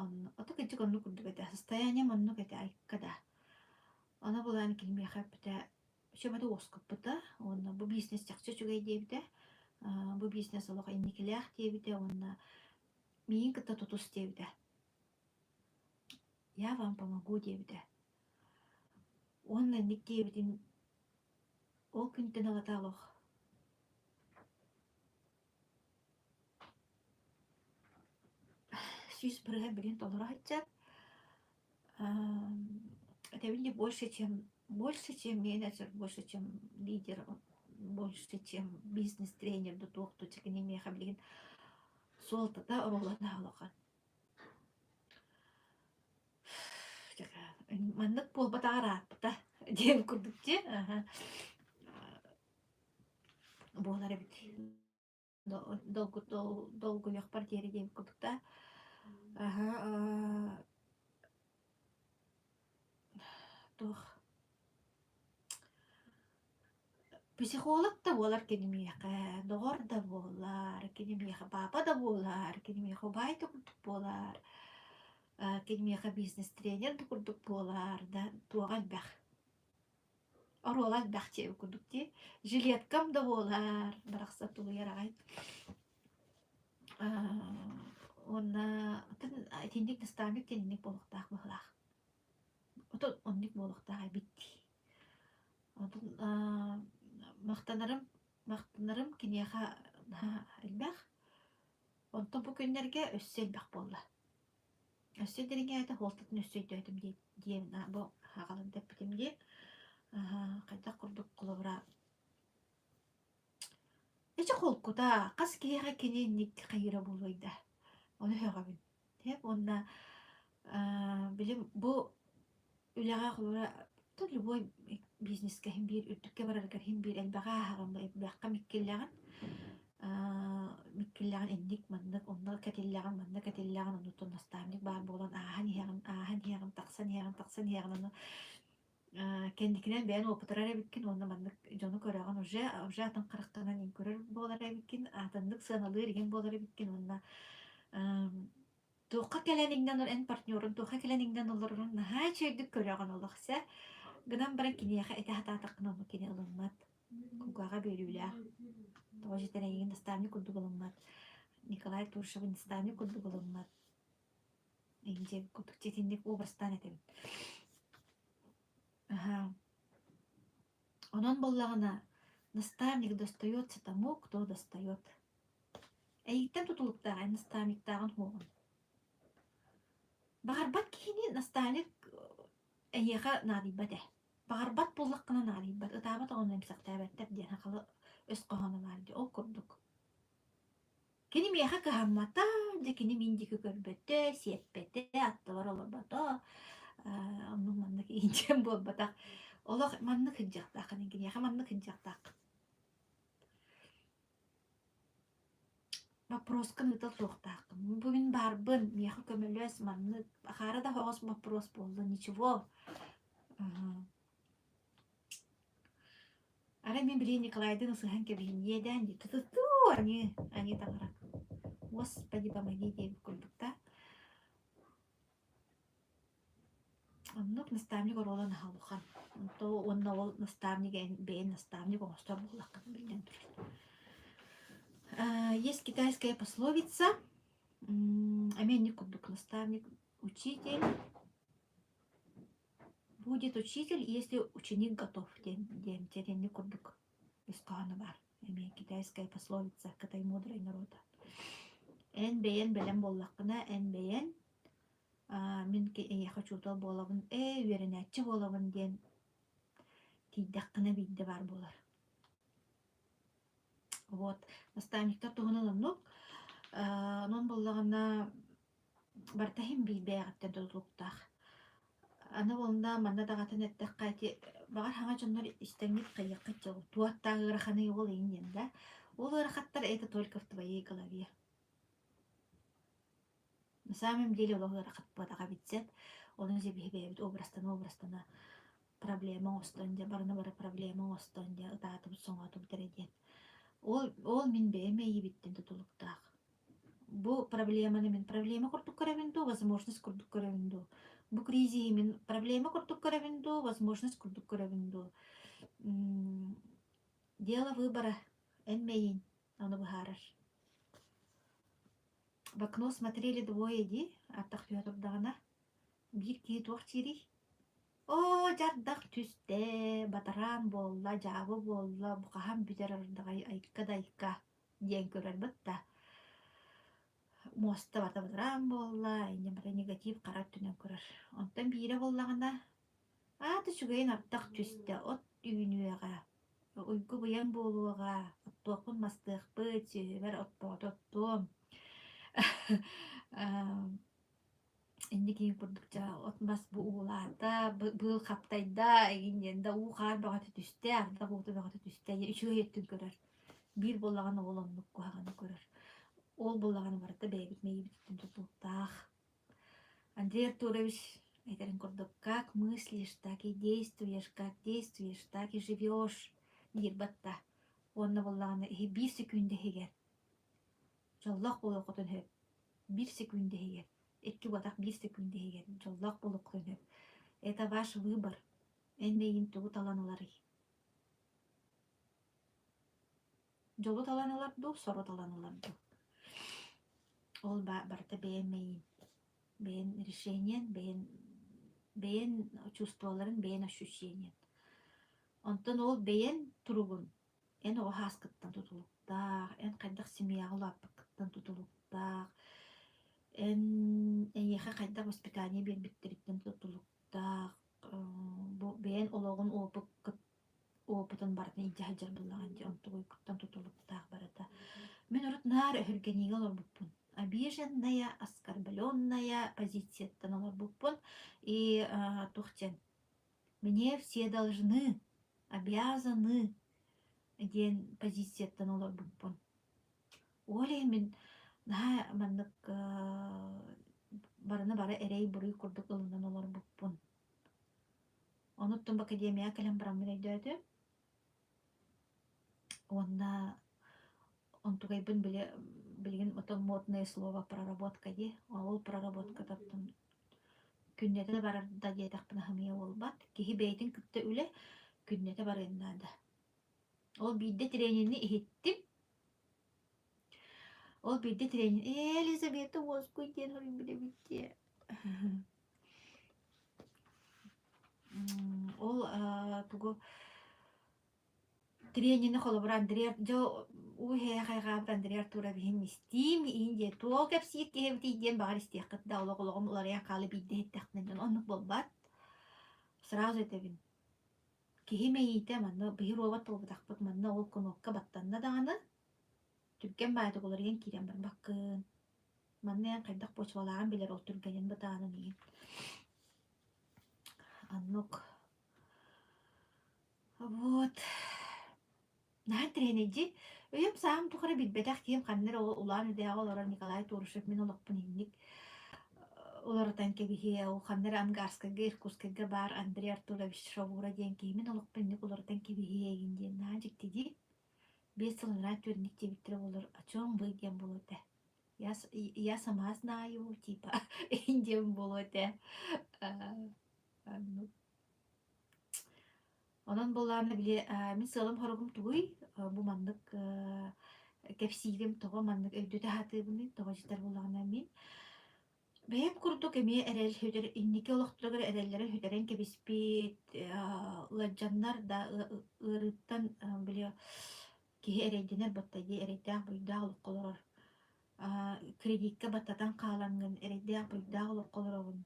Онно ото кырдьык оннук курдук этэ. Состоянием оннук этэ айыкка да. Ону булан кини миэхэ эппитэ сөбөтө уоскуппута уонна бу бизнес чахчы үчүгэй диэбитэ. Бу бизнес олох инникилээх диэбитэ уонна миигин кытта тутус диэбитэ. Я вам помогу диэбитэ. Уонна инник диэбитин Ол күнтэн ылата олох 100% билин толоро сылдьар. Этэбин дии больше чем больше чем менеджер, больше чем лидер, больше чем бизнес-тренер да туох да кини миэхэ билигин суолтата оруола наһаа улахан. Маннык буолбатаҕа ырааппыта диэн курдук дии. Буолар эбит. Долгуйуохпар диэри диэбит курдук да. Туох Психолог да буолар кини миэхэ, доҕор да буолар, кини миэхэ папа да буолар, кини миэхэ убаай да курдук буолар, кини миэхэ бизнес-тренер да курдук буолар да туоҕа элбэх. Оруола элбэх диэбит курдук дии. Жилеткам да буолар, барахсан тулуйар аҕай. Уонна итинник наставник диэн буолуохтаах быһыылаах. Отон оннук буолуохтаах эбит дии. Онтон махтанарым махтанарым киниэхэ наһаа элбэх. Онтон бу күннэргэ өссө элбэх буолла. Өссө дириҥээтэ суолтатын өссө өйдөөтүм дии диэн бу аҕалан да эппитим дии. Хайдах курдук холобура эчи холкута хас киһиэхэ кини инник хайыыра буолуой да ону сөҕөбүн. Уонна били бу үлэҕэ холобура любой бизнескэ иһин биир үрдүккэ бараргар иһин биир элбэҕи ааһаҕын элбэххэ миккиллэҕин миккиллэҕин инник маннык онно кэтиллэҕин манна кэтиллэҕин оннуттан наставник баар буолан ааһан иһэҕин ааһан иһэҕин тахсан иһэҕин тахсан иһэҕин ону кэнникинэн бэйэн уопутурар эбиккин уонна маннык дьону көрөҕүн уже уже атын харахтанан көрөр буолар эбиккин атыннык сыаналыыр игин буолар эбиккин уонна туохха кэлэн иҥнэн эн партнерун туохха кэлэн иҥнэн олорорун наһаа үчүгэйдик көрөҕүн олох сэ гынан баран киниэхэ этэ сатаатаххына ону кини ылыммат кулгааҕа бүөрүүлээх тоҕо дьиэтэр эйигин наставник курдук ылыммат Николай Туршевы наставник курдук ылыммат Эйин курдук итинник образтаан этэбин Аһаа. Онон буоллаҕына наставник достается тому, кто достает. Эйигиттэн тутулуктаах эн наставниктааҕын суоҕун. Баҕарбат киһини наставник эйиэхэ наадыйбат ээ. Баҕарбат буоллаххына наадыйбат, ытаабат оҕону эмсэхтээбэттэр диэн сахалыы өс хоһооно баар дии. Ол курдук. Кини миэхэ кыһаммата, дьэ кини мин диэки көрбөтө, сиэппэтэ, аттыбар олорбото, оннук маннык иинчэн буолбатах. Олох маннык сылдьыахтааххын, киниэхэ маннык сылдьыахтааххын. Боппуруоскун ыыта суохтааххын. Бу мин баарбын, миэхэ көмөлөс, маннык хаара да оҕус боппуруос буолла, ничего. Арай мин билигин Николайдыын ысыһан кэбиһин иэдээн дии ту-ту-туу аньыы, аньыы таҥара. Господи помоги диэбит курдук да. Оннук наставник оруола наһаа улахан. Онто уонна ол наставник эн бэйэн наставник оҥостор буоллаххына биллэн турар. Есть китайская пословица, эмиэ инник курдук наставник учитель будет учитель, если ученик готов диэн диэн инник курдук өс хоһооно баар. Эмиэ китайская пословица Кытай мудрай народа. Эн бэйэн бэлэм буоллаххына, эн бэйэн мин эйиэхэ учуутал буолабын, ээ үөрэнээччи буолабын диэн тиийдэххинэ биирдэ баар буолар. Вот наставниктар туһунан оннук. Онон буоллаҕына барыта иһин биир бэйэҕиттэн тутулуктаах. Аны уонна манна даҕатан эттэххэ ити баҕар хаҥа дьоннор истэҥҥит хайыаххыт дьол туоттаах ыараханый ол иһин диэн да. Ол ыарахаттар это только в твоей голове. На самом деле олох ыарахаппатаҕа эбит сөп. Ону дьэ биһи бэйэбит образтана-образтана проблема оҥостон дьэ барыны бары проблема оҥостон дьэ ытаатыбыт соҥоотубут эрэ диэн. Ол ол мин бэйэм эйиибиттэн тутулуктаах. Бу проблеманы мин проблема курдук көрөбүн дуу, возможность курдук көрөбүн дуу? Бу кризиһи мин проблема курдук көрөбүн дуу, возможность курдук көрөбүн дуу? Дело выбора эн мэйиин ону быһаарар. В окно смотрели двое дии, аттах түһэ турдаҕына, биир киһи туох диирий? Оо, дьардах түстэ, батараан буолла, дьаабы буолла, бу хаһан бүтэр ардаҕай айка да айка диэн көрөр да муоста барыта батараан буолла, инньэ барыта негатив хара өттүнэн көрөр. Онтон биирэ буоллаҕына, аата үчүгэйин ардах түстэ, от үүнүөҕэ, Уйгу-быйаҥ буолуоҕа, оттуохпун мастыахпыт, сүөһүбэр оппоҕото оттуом. Инникиин курдук дьэ от-мас бу уулаата, быыл хаптайда игин диэн да уу-хаар бөҕөтө түстэ, ардах уута бөҕөтө түстэ диэн үчүгэй өттүн көрөр. Биир буоллаҕына ол оннук куһаҕаны көрөр. Ол буоллаҕына барыта бэйэбит мэйиибититтэн тутулуктаах. Андрей Артурович этэрин курдук «Как мыслишь, так и действуешь, как действуешь, так и живешь» диир батта. Уонна буоллаҕына иһи биир секүндэ иһигэр дьоллоох буолуоххутун сөп. Биир секүндэ иһигэр, икки буотах биир секүндэ иһигэр дьоллоох буолуоххутун сөп. Это ваш выбор. Эн мэйиин тугу талан ыларый? Дьолу талан ылар дуу, сору талан ылар дуу? Ол барыта бэйэм мэйиин, бэйэн решениен, бэйэн бэйэн чувстволарын, бэйэн ощущениен. Онтон ол бэйэн туругун эн оҕо сааскыттан тутулуктаах, эн хайдах семьяҕа улааппыккыттан тутулуктаах, эн эйиэхэ хайдах воспитание биэрбиттэриттэн тутулуктаах, бу бэйэн олоҕун опыккыт опытын барытын илдьэ сылдьар буоллаҕын дии, онтугуйгуттан тутулуктаах барыта. Мин урут наар өһүргэниигэ олорбуппун. Обиженная, оскорбленная позицияттан олорбуппун. И туох диэн мне все должны, обязаны диэн позицияттан олорбуппун. Ол иһин мин наһаа маннык барыны бары эрэй-буруй курдук ылынан олорбуппун. Онуттан бу академияҕа кэлэн бараммын өйдөөтүм. Уонна онтугайбын били билигин ото модное слово проработка дии. Ол проработкатыттан күннэтэ да барар да диэтэхпинэ сымыйа буолбат. Киһи бэйэтин кытта үлэ күннэтэ барыан наада. Ол биирдэ тренини иһиттим. Ол биирдэ тренин ээ Елизавета уоскуй диэн хоруйбут эбит дии. Ол тугу тренини холобура Андрей дьэ уу иһэ хайҕаабыт Андрей Артуровиһын истиим иин диэн туох кэпсиир киһи эбитий диэн баҕар истиэххит да олох олоҕум уларыйан хаала биирдэ иһиттэхпинэ диэн оннук буолбат сразу этэбин киһи мэйиитэ манна биһи робот буолбатахпыт манна ол кнопка баттанна даҕаны түргэн баайдык уларыйан киирэн барбаккын Манна эн хайдах почвалааҕын билэр ол түргэнин бытаанын иһин. Оннук. Вот. Наһаа интэриэһинэй дии. Өйүм сааһым тухары билбэтэх киһим ханна эрэ Улаан Үдээҕэ олорор Николай Турушев мин олохпун инник уларытан кэбиһиэ, ол ханна эрэ Ангарскайга, Иркутскайга баар Андрей Артурович Шавура диэн киһи мин олохпун инник уларытан кэбиһиэ игин диэн наһаа дьикти дии. Биэс сыл анараа түөрник диэбиттэрэ буоллар, о чем вы диэн буолуо этэ. Я, я сама знаю, типа, диэн буолуо этэ. Онон буоллаҕына били мин сыалым-соругум тугуй? Бу маннык кэпсиирим тоҕо маннык өйдөтө сатыыбыный? Тоҕо дьиэтэр буоллаҕына мин бэйэм курдук эмиэ эрэл сүтэр инники олохторугар эрэллэрин сүтэрэн кэбиспит ыалдьаннар да ыарыыттан били киһи эрэйдэнэр батта дии эрэйдээх-буруйдаах олоххо олорор кредиккэ баттатан хаалаҥҥын эрэйдээх-буруйдаах олоххо олороҕун.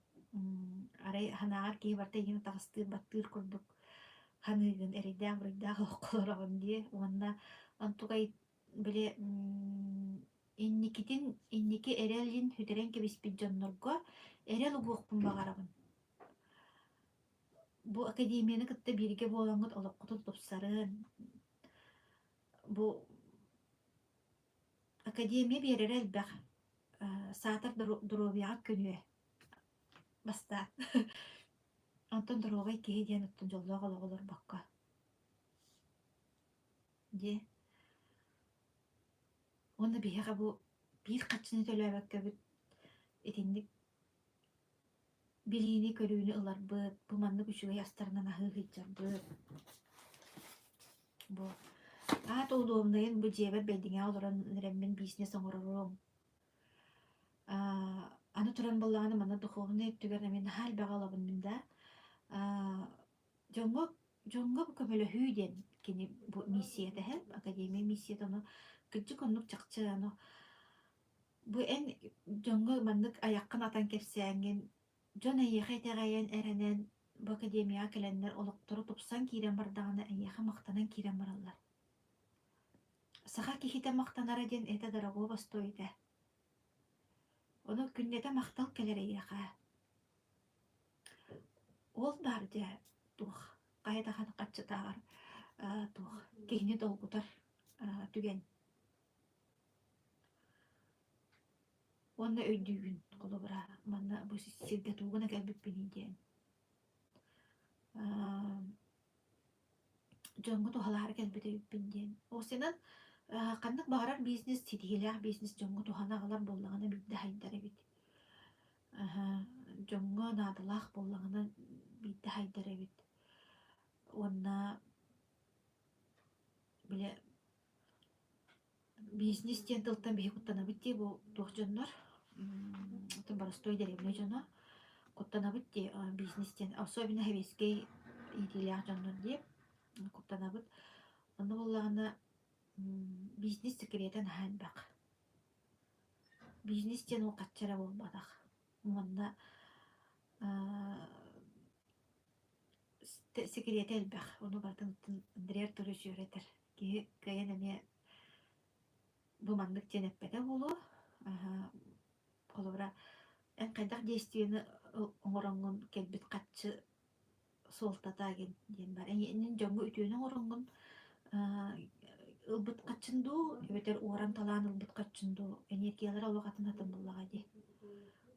Арай санааҕар киһи барыта эйигин атаҕастыыр, баттыыр курдук саныыгын, эрэйдээх-буруйдаах олоххо олороҕун дии. Уонна онтукай били инникитин инники эрэлин сүтэрэн кэбиспит дьоннорго эрэл угуохпун баҕарабын. Бу академияны кытта бииргэ буолаҥҥыт олоххутун тупсарын, бу Академия биэрэрэ элбэх, саатар доруобуйаҕа көнүө бастаан. Онтон доруобай киһи диэн оттон дьоллоох олоҕу олорбокко. Дьиэ. Уонна биһиэхэ бу биир хаччыны төлөөбөккөбүт итинник Билиини-көрүүнү ыларбыт, бу маннык үчүгэй астарынан аһыы сылдьарбыт. Бу аат удобнайын бу дьиэбэр Бэйдиҥэҕэ олорон эрэммин бизнес оҥорорум. Аа, аны туран буоллаҕына манна духовнай өттүгэр эмиэ наһаа элбэҕи ылабын мин да. Аа, дьоҥҥо дьоҥҥо көмөлөһүү диэн кини бу миссията иһэ, академия миссията ону кырдьык оннук чахчы ону Бу эн дьоҥҥо маннык айаххын атан кэпсээҥҥин, дьон эйиэхэ итэҕэйэн, эрэнэн бу академияҕа кэлэннэр олохторо тупсан киирэн бардаҕына эйиэхэ махтанан киирэн бараллар. Саха киһитэ махтанара диэн это дорогого стоит ээ. Ону күннэтэ махтал кэлэр эйиэхэ. Ол баар дьэ туох хайа даҕаны хаччытааҕар туох киһини долгутар түгэн. Уонна өйдүүгүн, холобура, манна бу сиргэ тугу гына кэлбиппиний диэн. Дьоҥҥо туһалаары кэлбит эбиппин диэн. Уопсайынан, ханнык баҕарар бизнес, ситиһиилээх бизнес дьоҥҥо туһаны аҕалар буоллаҕына биирдэ сайдар эбит. Дьоҥҥо наадалаах буоллаҕына биирдэ сайдар эбит. Уонна били Бизнес диэн тылтан биһи куттанабыт дии бу туох дьоннор оттон боростуой дэриэбинэ дьоно куттанабыт дии бизнес диэн особенно сэбиэскэй иитиилээх дьоннор дии куттанабыт онно буоллаҕына бизнес секретэ наһаа элбэх бизнес диэн ол хаччы эрэ буолбатах уонна Секретэ элбэх, ону барытын Андрей Артурович үөрэтэр. Киһи кыайан эмиэ бу маннык диэн эппэтэ буолуо. Холобура, эн хайдах действиены оҥороҥҥун кэлбит харчы суолтата диэн баар. Эйиэнин дьоҥҥо үтүөнү оҥороҥҥун ылбыт харчын дуу, эбэтэр уоран-талаан ылбыт харчын дуу, энергиялара олох атын-атын буоллаҕа дии.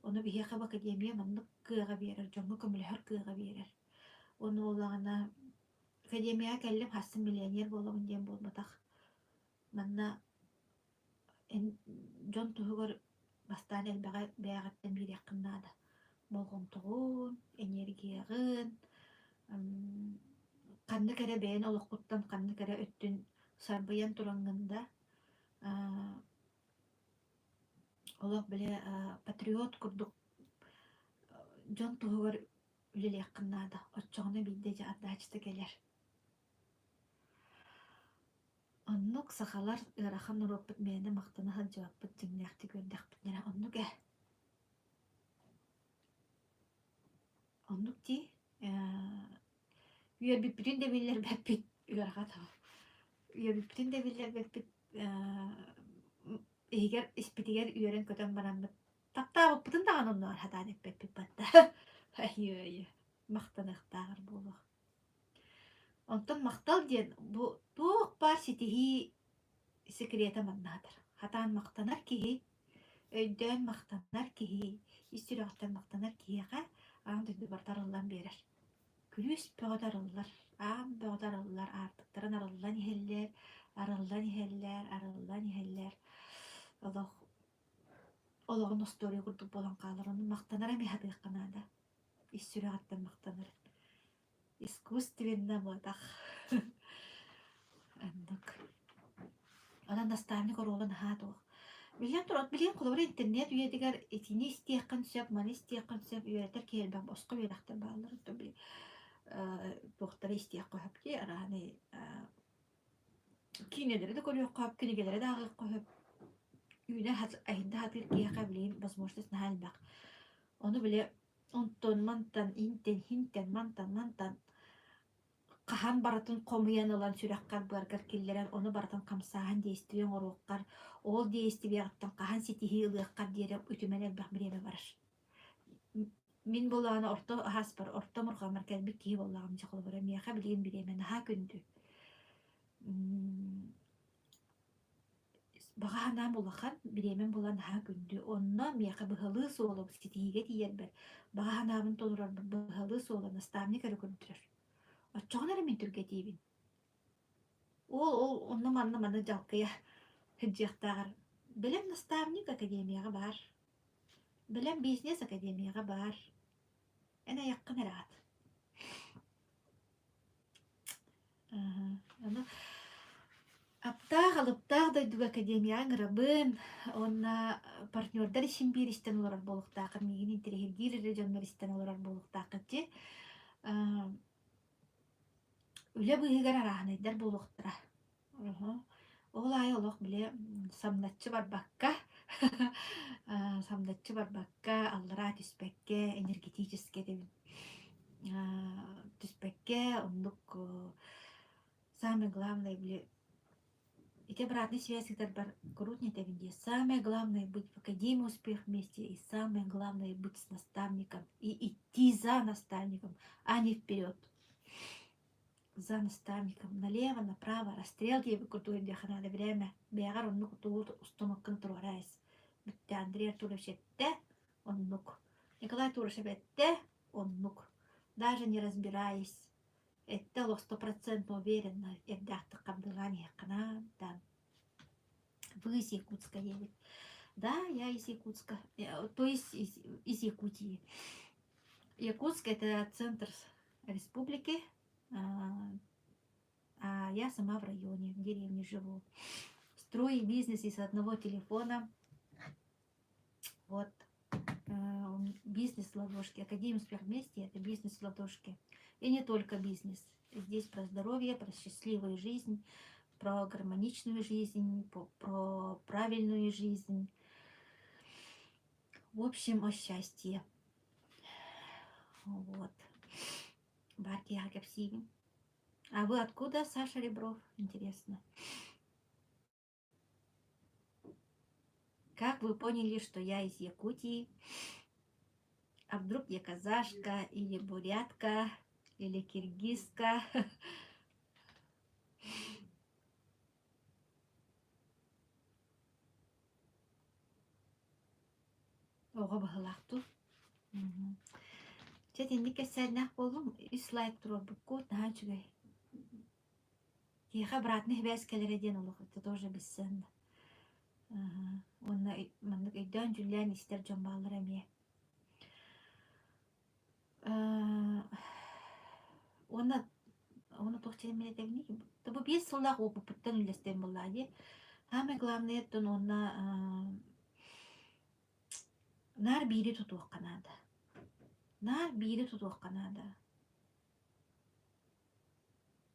Ону биһиэхэ бу академия маннык кыаҕа биэрэр, дьоҥҥо көмөлөһөр кыаҕа биэрэр. Уонна буоллаҕына академияҕа кэллим, хассын миллионер буолабын диэн буолбатах. Манна эн дьон туһугар бастаан элбэҕи бэйэҕиттэн биэриэххин наада. Болҕомтоҕун, энергияҕын, ханнык эрэ бэйэн олоххуттан ханнык эрэ өттүн сарбыйан тураҥҥын да олох били патриот курдук дьон туһугар үлэлиэххин наада. Оччоҕуна биирдэ дьэ отдачата кэлэр. Оннук сахалар ыарахан норуоппут мээнэ махтана сылдьыбаппыт дьиҥнээхтик үөрдэхпитинэ оннук ээ. Оннук дии. Үөрбүппүтүн да биллэрбэппит ыарахан үөрбүппүтүн да биллэрбэппит иһигэр испитигэр үөрэн-көтөн бараммыт таптаабыппытын даҕаны оннооҕор сатаан эппэппит батта айыы махтаныахтааҕар буолуох. Онтон махтал диэн бу туох баар ситиһии Секретэ маннаатар. Хатаан махтанар киһи, өйдөөн махтанар киһи, ис сүрэҕиттэн махтанар киһиэхэ аан дойду барыта арыллан биэрэр. Күлүүс бөҕөтө арыллар, аан бөҕөтө арыллар, аартыктарын арыллан иһэллэр, арыллан иһэллэр, арыллан иһэллэр. Олох олоҕун остуоруйа курдук буолан хаалар. Ону махтанар эмиэ сатыахха наада. Ис сүрэҕиттэн махтанар. Искусственно буотах. Оннук. Онон наставник оруола наһаа туох. Биллэн турар, билигин холобура интернет үйэтигэр итини истиэххин сөп, маны истиэххин сөп, үөрэтэр киһи элбэх босхо үөрэхтэр бааллар. Оттон били туохтары истиэххэ сөп дии, арааны киинэлэри да көрүөххэ сөп, кинигэлэри да ааҕыахха сөп. Үүнэ айында сатыыр киһиэхэ билигин возможность наһаа элбэх. Ону били Онтон мантан, интэн, хинтэн, мантан, мантан хаһан барытын хомуйан ылан сүрэххэр-быаргар киллэрэн ону барытын хамсааһын действие оҥоруоххар, ол действиеҕиттэн хаһан ситиһии ылыаххар диэри үтүмэн элбэх бириэмэ барар. Мин буоллаҕына орто аһаспар, орто омурҕаммар кэлбит киһи буоллаҕым дьэ холобура миэхэ билигин бириэмэ наһаа күндү. Баҕа санаам улахан, бириэмэм буолан наһаа күндү. Онно миэхэ быһалыы суола ситиһиигэ тиийэрбэр, баҕа санаабын толорорбор быһалыы суола наставник эрэ көрдөрөр. Оччоҕуна эрэ мин түргэтиибин. Ол ол онно-манна маны дьалкыйа сылдьыахтааҕар бэлэм наставник академияҕа баар. Бэлэм бизнес академияҕа баар. Эн айаххын эрэ аат. Аны аптаах, алыптаах дойдуга академияҕа ыҥырабын уонна партнердар исин биир истэн олорор буолуохтааххын, миигин интэриэһиргиир эрэ дьоннор истэн олорор буолуохтааххыт дии. Үлэ быыһыгар арааһынайдар буолуохтара. Ол аайы олох били самначчы барбакка, самначчы барбакка, аллараа түспэккэ, энергетически этэбин, түспэккэ, оннук самое главное били ити обратной связь ыытарбар куруук этэбин дии, самое главное быть в академии успех вместе и самое главное быть с наставником и идти за наставником, а не вперед за наставником налево, направо, расстрел диэбит курдук диэххэ наада время бэйэҕэр оннук тугу устумаккын туруораайыс бүттэ Андрей Артурович эттэ оннук Николай Турышев эттэ оннук даже не разбираясь эттэ олох стопроцентно уверенно эрдээхтик хардыылаан иһиэххэ наада вы из Якутска диэбит да я из Якутска то есть из, из Якутии Якутск это центр республики, а я сама в районе, в деревне живу. Строю бизнес из одного телефона. Вот бизнес в ладошке. Академия успех вместе – это бизнес в ладошке. И не только бизнес. Здесь про здоровье, про счастливую жизнь, про гармоничную жизнь, про правильную жизнь. В общем, о счастье. Вот. Баар киһиэхэ кэпсиибин. А вы откуда, Саша Ребров? Интересно. Как вы поняли, что я из Якутии? А вдруг я казашка или бурятка или киргизка? Оҕо баһылаах дуу? Чэ итинник кэпсээннээх буоллум. Үс лайк туруорбуккут наһаа үчүгэй. Киһиэхэ обратный сибээс кэлэрэ диэн олох это тоже бесценно. Уонна маннык өйдөөн-дьүүллээн истэр дьон бааллара эмиэ. Уонна уонна туох диэн этэбиний? Бу биэс сыллаах уопуппуттан үллэстэн буоллаҕа дии. Самое главное оттон уонна наар биири тутуохха наада. Наар биири тутуохха наада.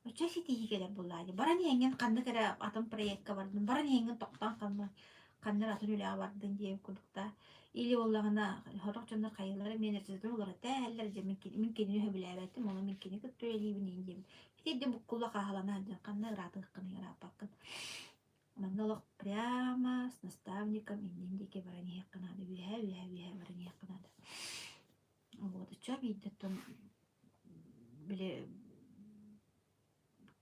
Оччо ситиһии кэлэр буоллаҕа дии. Баран иһэҥҥин ханнык эрэ атын проекка бардын, баран иһэҥҥин тохтоон хаалма, ханна эрэ атын үлэҕэ бардын диэн курдук да. Или буоллаҕына сорох дьоннор хайалара менеджердэр олоро тээһэллэр дьэ мин мин кинини сөбүлээбэтим, ону мин кини кытта үлэлиибин иһин диэбит. Ити дьэ буккулла хааһылана сылдьан ханна ыраатыаххыный ырааппаккын. Манна олох прямо с наставником иннин диэки баран иһиэххэ наада, үөһэ үөһэ үөһэ баран иһиэххэ наада. Вот оччо биирдэ оттон били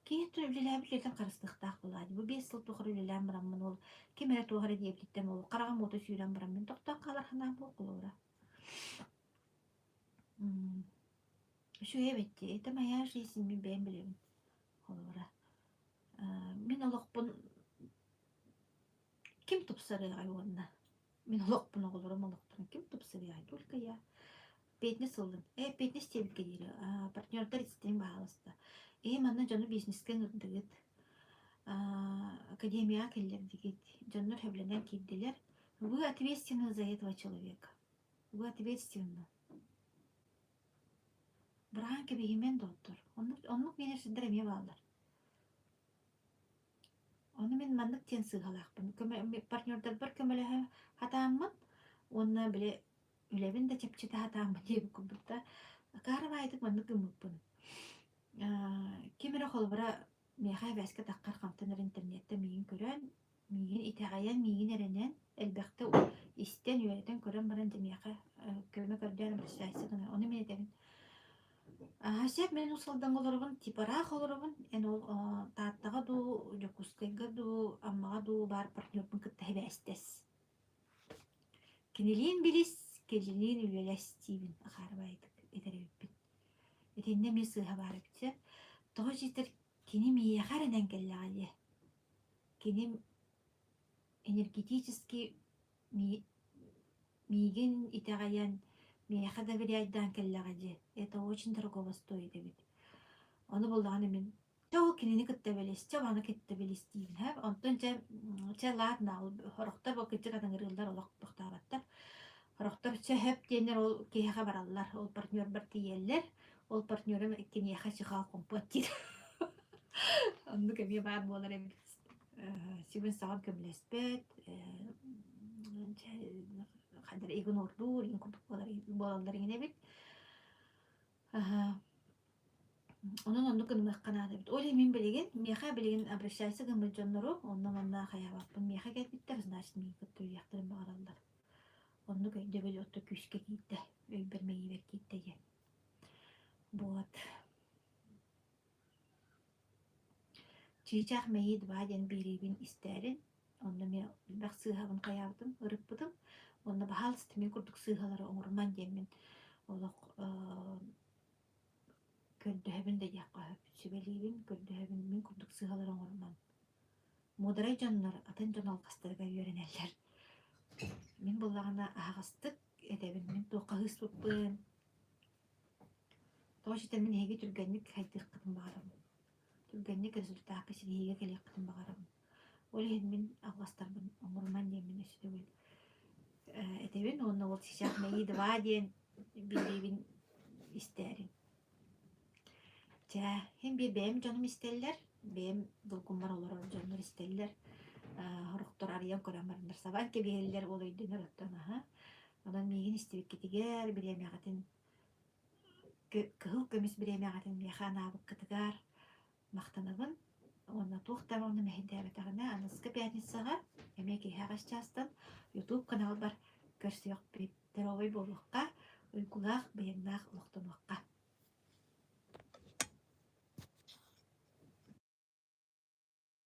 Киһи үлэлээбит үлэтин харыстыахтаах буолааччы. Бу 5 сыл тухары үлэлээн бараммын ол ким эрэ туох эрэ диэбититтэн ол хараҕым уота сүүрэн бараммын тохтоон хаалар санаам суох холобура. Үчүгэй эбит дии. Это моя жизнь, мин бэйэм билэбин. Холобура. Мин олохпун ким тупсарыаҕай уонна? Мин олохпун, оҕолорум олохторун ким тупсарыаҕай? Только я. Эппиэтинэс ыллым. Э, эппиэтинэс диэбиккэ диэри партнердар истиҥ баһаалыста. Ээ, манна дьону бизнескэ ыҥырдыгыт. Академияҕа киллэрдигит. Дьоннор сөбүлэнэн киирдилэр. Вы ответственны за этого человека. Вы ответственны. Быраан кэбиһимэн доҕоттор. Оннук, оннук менеджердэр эмиэ бааллар. Ону мин маннык диэн сыыһалаахпын. Көмө, партнердарбар көмөлөһө сатааммын уонна били үлэбин да чэпчэтэ сатааммын диэбит курдук да акаары баайытык маннык гыммыппын. Ким эрэ холобура миэхэ эбээскэ таххар хантан эрэ интернеттэн миигин көрөн, миигин итэҕэйэн, миигин эрэнэн, элбэхтэ истэн, үөрэтэн көрөн баран дьэ миэхэ көмө көрдөөн обращайся гынар. Ону мин этэбин Аа, сөп, мин Уус Алдаҥҥа олоробун, типа ыраах олоробун. Эн ол Тааттаҕа дуу, Дьокуускайга дуу, Аммаҕа дуу баар партнербун кытта сибээстэс. Кинилиин билис, кинилиин үлэлэс диибин акаарыбайдык этэр эбиппин. Итиннэ эмиэ сыыһа баар эбит сөп. Тоҕо дьиэтэр кини миэхэ эрэнэн кэллэҕэ дии. Кини энергетически Миигин итэҕэйэн, миэхэ доверяйдаан кэллэҕэ дии, это очень дорогого стоит эбит. Ону буллаҕына мин чэ ол кинини кытта билис, чэ маны кытта билис диибин һэ. Онтон чэ чэ ладно ол сорохтор бу кырдьык атыҥырыыллар олох тохтооботтор. Сорохтор чэ сөп диэннэр ол киһиэхэ бараллар, ол партнербар тиийэллэр, ол партнерым киниэхэ чихал хомпуот диир. Оннук эмиэ баар буолар эбит. Сүгүн-саҕын көмөлөспөт, ханна эрэ игнордуур игин курдук буолаллар игин эбит. Онон оннук гынымыахха наада эбит. Ол иһин мин билигин, миэхэ билигин обращайся гыммыт дьоннору онно-манна хайаабаппын. Миэхэ кэлбиттэр, значит, миигин кытта үлүйэхтэрин баҕараллар. Оннук өйдөбүл отто күүскэ киирдэ, өйбөр мэйиибэр киирдэ диэн. Вот. Чыычаах мэйии два диэн биэриибин истээрин, онно эмиэ элбэх сыыһабын хайаабытым, ырыппытым. Уонна баһаалыста мин курдук сыыһалары оҥоруман диэммин олох көрдөһөбүн да диэххэ сөп. Сүбэлиибин, көрдөһөбүн мин курдук сыыһалары оҥоруман. Муударай дьоннор атын дьон алҕастарыгар үөрэнэллэр. Мин буоллаҕына аһаҕастык этэбин, мин туохха ыыспыппын, Тоҕо ситэ мин эһиги түргэнник хайдыаххытын баҕарабын. Түргэнник результакка ситиһиигэ кэлиэххитин баҕарабын. Ол иһин мин алҕастарбын оҥоруман диэммин өссө төгүл этэбин уонна ол сейчас мои два диэн биэриибин истээрин. Чэ, иһин биир бэйэм дьонум истэллэр, бэйэм долгуммар олорор дьоннор истэллэр. Сорохтор арыйан көрөн бараннар сабан кэбиһэллэр, ол өйдөнөр оттон аһа. Онон миигин истибиккитигэр, бириэмэҕитин кыһыл көмүс бириэмэҕитин миэхэ анаабыккытыгар махтанабын. Уонна туох да онно мэһэйдээбэтэҕинэ, аныгыскы пятницаҕа эмиэ киэһэ аҕыс чаастан YouTube каналбар көрсүөхпүт. Здоровай буолуохха, уйгулаах, быйаҥнаах олохтонуохха.